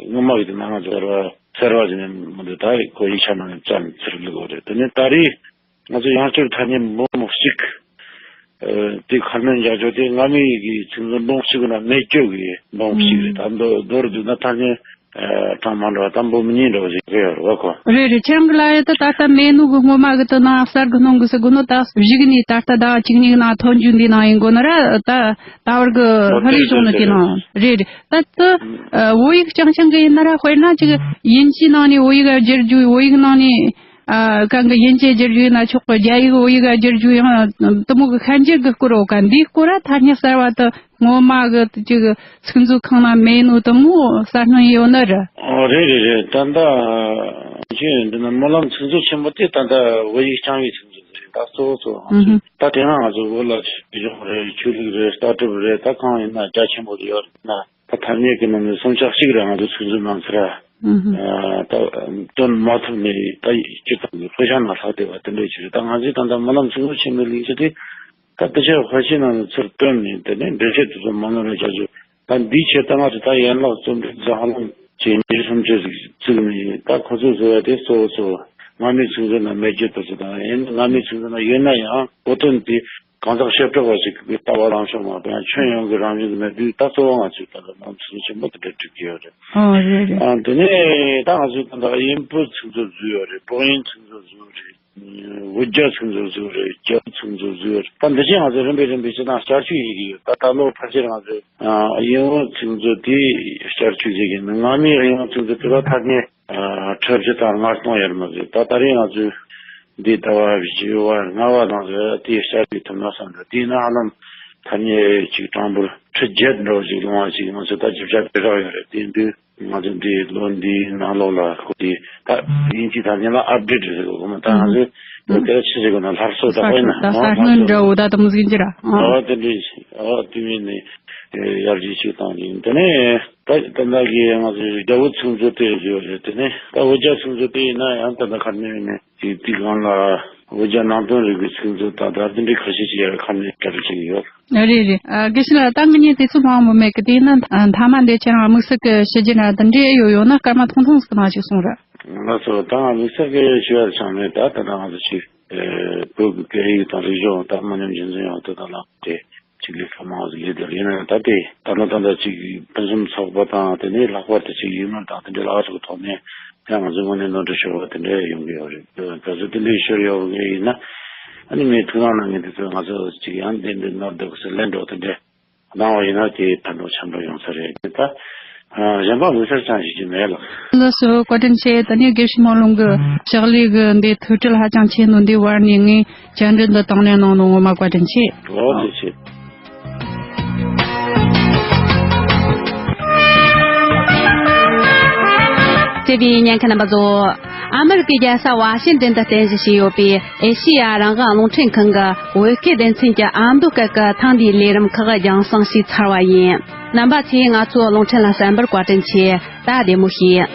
སྔོན་མ་གི་དེ་ནང་ང་ཚོ་གསར་བ་གསར་བ་ཟེར་ནས་མི་འདུག་ད་ཁོ་ཡིག་ཆ་ནང་ནས་བཙལ་ནས་ཚུར་བླུགས་པ་རེད། དེ་ནས་ད་རེས་ང་ཚོ་ཡང་བསྐྱར་ཐ་སྙད་འབུམ་གཅིག་ཨ་དེ་ཁ་སྣོན་བྱ་རྒྱུ་དེ་སྔ་མའི་གི་ཚིག་མཛོད་འབུམ་གཅིག་གི་ནང་མེད་རྒྱུ་གི་འབུམ་གཅིག་རེད། ད་མདོར་མདོར་བསྡུས་ན་ཐ་སྙད་ གྲངས་མང་འདྲ་བ་དང་འབུམ་གཉིས་འདྲ་བ་ཞིག་རེད་ཡོད་རེད་བ་ཁོ། རེད་རེད། ཁྱེད་རང་གི་ལ་ཡོད་ད། ད་ལྟ་མེད་ནོ་གི་སྔོན་མ་གི་དུ་ནང་གསར་གི་སྣོན་གི་ཟེར་གོ་ནོ་ད་གཞུག་ནས་ད་ལྟ་ཟླ་བ་གཅིག་གཉིས་གི་ནང་ཐོན་རྒྱུ་འདི་ནང་ཡིན་གོ་ནོ་ར། ད་ད་བར་གི་ཧ་རི་སོང་ནི་དེ་ནང་རེད་རེད། ད་དུ་བོད་ཡིག་རྐྱང་རྐྱང་གི་ཡིན་ན་ར། དཔེར་ན་ཅིག་དབྱིན་ཇིའི་ནང་ནས་བོད་ཡིག་བསྒྱུར་རྒྱུ། བོད་ཡིག་ནང་ནས་ཨ་གང་གི་དབྱིན་ཇི་བསྒྱུར་རྒྱུ་ཡིན་ན་ཆོག་གི། རྒྱ་ཡིག་བོད་ཡིག་བསྒྱུར་རྒྱུ་ཡང་དུ་མོ་གི་ཤན་འབྱེད་གི་སྐོར་འོ་ག་འདིའི་སྐོར་ར་ཐ་སྙད་གསར་བ་དུ་སྔོན་མ་གི་ཅིག་ཚིག་མཛོད་ཁང་ན་མེད་ནོ་དུ་མོ་གསར་སྣོན་ཡོད་ནི་རེད། ཨོ་རེད་རེད་རེད། ད་ལྟ་ཅི་འདི་ན་སྨོན་ལམ་ཚིག་མཛོད་ཆེན་མོ་དེ་ད་ལྟ་བོད་ཡིག་རྐྱང་བའི་ཚིག་མཛོད་རེད། ད་གཙོ་བོ་གཙོ་བོ་ང་ཚོ་ད་དེ་སྔ་ང་ཚོ་བོད་ལ་སྲིད་གཞུང་རེད། ཆོས་ལུགས་རེད། ལྟ་གྲུབ་རེད། ད་གང་ཡིན་ན་རྒྱ་ཆེན་པོ་དེ་ཡོད་རེད་ན། ད་ཐ་སྙད་ཀྱི་ནང་ནས་སུམ་ཆ་གཅིག་རེད། ང་ཚོ་ཚིག་མཛོད་ནང་ཚུད་ར། ད་སྟོན་མ་ཐུབ་ནས་ད་སྤྱིར་བཏང་གི་དཔེ་ཆ་ནང་ལྷག་བསྡད་པ་དེ་འདྲ་ཅིག་རེད། ད་ང་ཚོས་ད་ལྟ་སྨོན་ལམ་ཚིག་མཛོད་ཆེན་མོའི་ལས་འཆར་དེ་ད་དེ་ཆ་ཕལ་ཆེར་ནང་ནས་ཚུར་བཏོན་ནས་དེ་ནས་འགྲེལ་བཤད་དེ་ཚོ་མང་ཉུང་རེ་བྱ་རྒྱུ། ད་འདིའི་ཆེད་དུ་ང་ཚོ་ད་ཡན་ལག་རྩོམ་སྒྲིག་འཛམ་གླིང་ཇི་ཉེར་སུམ་ཅུ་ཟིག་བཙུགས་ནས། ད་ཁོ་ཚོས་བཟོ་བ་དེ་གཙོ་བོ་གཙོ་བོ་སྔ་མའི་ཚིག་མཛོད་ནང་མེད་རྒྱུ་དེ་ཚོ་དང་། ཡིན་ན་སྔ་མའི་ཚིག་མཛོད་ནང་ཡོད་ན་ཡང་གོ་དོན་དེ་གང་ཟག་བྱེ་བྲག་པ་ཞིག་གིས་ལྟ་བ་ལངས་ཕྱོགས་མ་གཏོགས་ཡང་ཁྱོན་ཡོངས་ཀྱི་རང་བཞིན་གྱི་མེད་དུས། ད་གཙོ་བོ་ང་ཚོས་ད་ལྟ་ནང་ཚིག་ཆེན་པོ་དེ་འདྲ་སྒྲིག་གི་ཡོད་རེད། ཨོ་རེད་རེད། ཨ་དེ་ནས་ད་ང་ཚོས་ད་ལྟ་དབྱིན་ཕོའི་ཚིག་མཛོད་བཟོས་ཡོད་རེད། སྤོག་དབྱིན་ཚིག་མཛོད་བཟོས་ཡོད་རེད། བོད་རྒྱ་ཚིག་མཛོད་བཟོས་ཡོད་རེད། རྒྱ་བོད་ཚིག་མཛོད་བཟོས་ཡོད་རེད། ད་འདི་བཞིན་ང་ཚོས་རིམ་པས་རིམ་པས་སྤྱིར་བཏང་བསྐྱར་བཅོས་བྱེད་ཀྱི་ཡོད། ད་ད་ལོ་ཕལ་ཆེར་ང་ཚོས་ཨ་དབྱིན་བོད་ཚིག་མཛོད་དེ་བསྐྱར་བཅོས་བྱེད་ཀྱི་ཡིན། སྔ་མའི་དབྱིན་བོད་ཚིག་མཛོད་དེ་ལ་ཐ་སྙད་ཨ་ཁྲི་བཞི་དང་ལྔ་སྟོང་ཡར་མར་ཟིག་ད་ད་རེས་ང་ཚོས་འདི་ཟླ་བ་བཞི་བ་ལྔ་བ་ནང་ལ་དེ་བསྐྱར་བཅོས་ཐུབ་ན་བསམ་འདུག་དེས་ན་ཧ་ལམ་ཐ་སྙད་ཅིག་གྲངས་འབོར་ཁྲི་བརྒྱད་འདྲ་བོ་ཅིག་ལོངས་པ་ཅིག་ང་ཚོས་ད་རྒྱབ་ཆ་དེ་རག་ཡོད་རེད། དེ་དུས་ང་ཚོས་འདི་ལོ་འདིའི་ནང་ལོགས་ལ་ཁོ་དེ་ད་དབྱིན་ཇིའི་ཐ་སྙད་ལ་ཨབ་ཌེཊ་ཟེར་གོ་མ། ད་ང་ཚོས་དེ་ལ་ཆི་ཟེར་གོ་ན་སླར་གསོ་ད་དཔེར་ན་ད་གསར་སྣོན་འདྲ་བོ་ད་དུ་མི་ཟིན་གྱི་ར། ཨ་དེ་འདྲའི་ཨ་དེ་མིན་ནས་ཡར་རྒྱས་ཅིག་བཏང་ཡིན། དེ་ནས། ད་ད་ལྟ་གི་ང་ཚོའི་རྒྱ་བོད་ཚིག་མཛོད་དེ་ཡོད་རེད། དེ་ནས་ད་བོད་རྒྱ་ཚིག་མཛོད་དེ་ཡིན་ན་ཡང་ད་ལྟ་ཁ་ནས་ནས་དེ་དེ་སྒང་ལ་བོད་རྒྱ་ནང་དོན་རིག་པའི་ཚིག་མཛོད་དང་ད་དེ་འདྲའི་ཁ་ཤས་ཅིག་ཡར་ཁ་ནས་གྲ་སྒྲིག་བྱེད་ཀྱི་ཡོད། རེད་རེད། ཨ་དགེ་བཤེས་ལགས། ད་ངེད་གཉིས་དུས་ཚོད་མང་པོ་མེད་གི། དེས་ན་མཐའ་མ་འདི་ཁྱེད་རང་དམིགས་བསལ་གྱི་ཞུ་རྒྱུ་འདྲ་དེ་འདྲས་ཡོད་ཡོད་ན་སྐར་མ་ཐུང་ཐུང་ཟིག་གི་ནང་ཞིག་གསུངས་ར། ང་ཚོ་ད་དམིགས་བསལ་གྱི་ཞུ་ཡ་ཆང་མེད། ད་ད་ལྟ་ང་ཚོ་ཅིག་བོད་ཀྱི་སྐད་ཡིག་དང་རིག་གཞུང་ད་མི་ཉམས་རྒྱུན་འཛིན་ཡོང་དུ་ད་ལམ་དེ། ཅིག་ལས་ཀ་མང་བ་ཞིག་ལས་དེ་ཡིན་ན་ད་ལྟའི་ད་ལྟ་ད་ལྟ་ཅིག་ཕུན་སུམ་ཚོགས་པ་དང་དེ་ནས་ལྷག་པར་དུ་ཅིག་ཡིག་ནོར་དང་དེ་འདྲའི་ལག་ཆོག་ཐོག་ནས་ཡང་ང་ཚོའི་ངོས་ནས་ནོར་འཁྲུལ་ཤོར་བ་དེ་འདྲ་ཡོང་གི་ཡོད་རེད། གལ་སྲིད་དེ་འདྲའི་ཤོར་ཡོད་པ་ཡིན་ན་ཨ་ནི་ངས་ཐུགས་སྣང་གནང་མཁན་དེ་ཚོས་ང་ཚོ་ཅིག་ཡང་དེ་འདྲའི་ནོར་འདུག་ཟེར་ལན་འགྲོ་དེ་འདྲ་གནང་བ་ཡིན་ན་དེ་ཕན་ཐོགས་ཆེན་པོ་ཡོང་ས་རེད། ད་གཞན་པ་དམིགས་བསལ་ཅང་ཞིག་ཅིག་མེད་ལགས། ལགས་སོ། བཀའ་དྲིན་ཆེ། ད་ནི་དགེ་བཤེས་སྨོན་ལམ་གྱི་ཕྱག་ལས་ཀྱི་འདི་ཐུགས་ཁྲལ་ཧ་ཅང་ཆེ་ནོ་འདི་བར་ནས་ངས་བཅར་འདྲི་འདི་དང་ལེན་གནང་ནོ་ངོ་མ་བཀའ་དྲིན་ཆེ། ཨོ་ཐུགས་རྗེ་ཆེ། བརྩེ་བའི་ཉན་མཁན་རྣམ་པ་ཚོ། ཨ་མི་རི་ཀའི་རྒྱལ་ས་ཝ་ཤིང་ཏན་དུ་རྟེན་གཞི་བྱས་ཡོད་པའི་ཨེ་ཤེ་ཡ་རང་དབང་རླུང་འཕྲིན་ཁང་གི་བོད་སྐད་སྡེ་ཚན་གྱི་ཨ་མདོ་སྐད་ཀྱི་ཐེངས་འདིའི་ལས་རིམ་ཁག་རྒྱང་སྲིང་ཞུས་ཚར་བ་ཡིན། རྣམ་པ་ཚོས་ང་ཚོའི་རླུང་འཕྲིན་ལ་གསན་པར་བཀའ་དྲིན་ཆེ། ད་བདེ་མོ་བྱོས།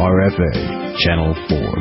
R F A Channel four.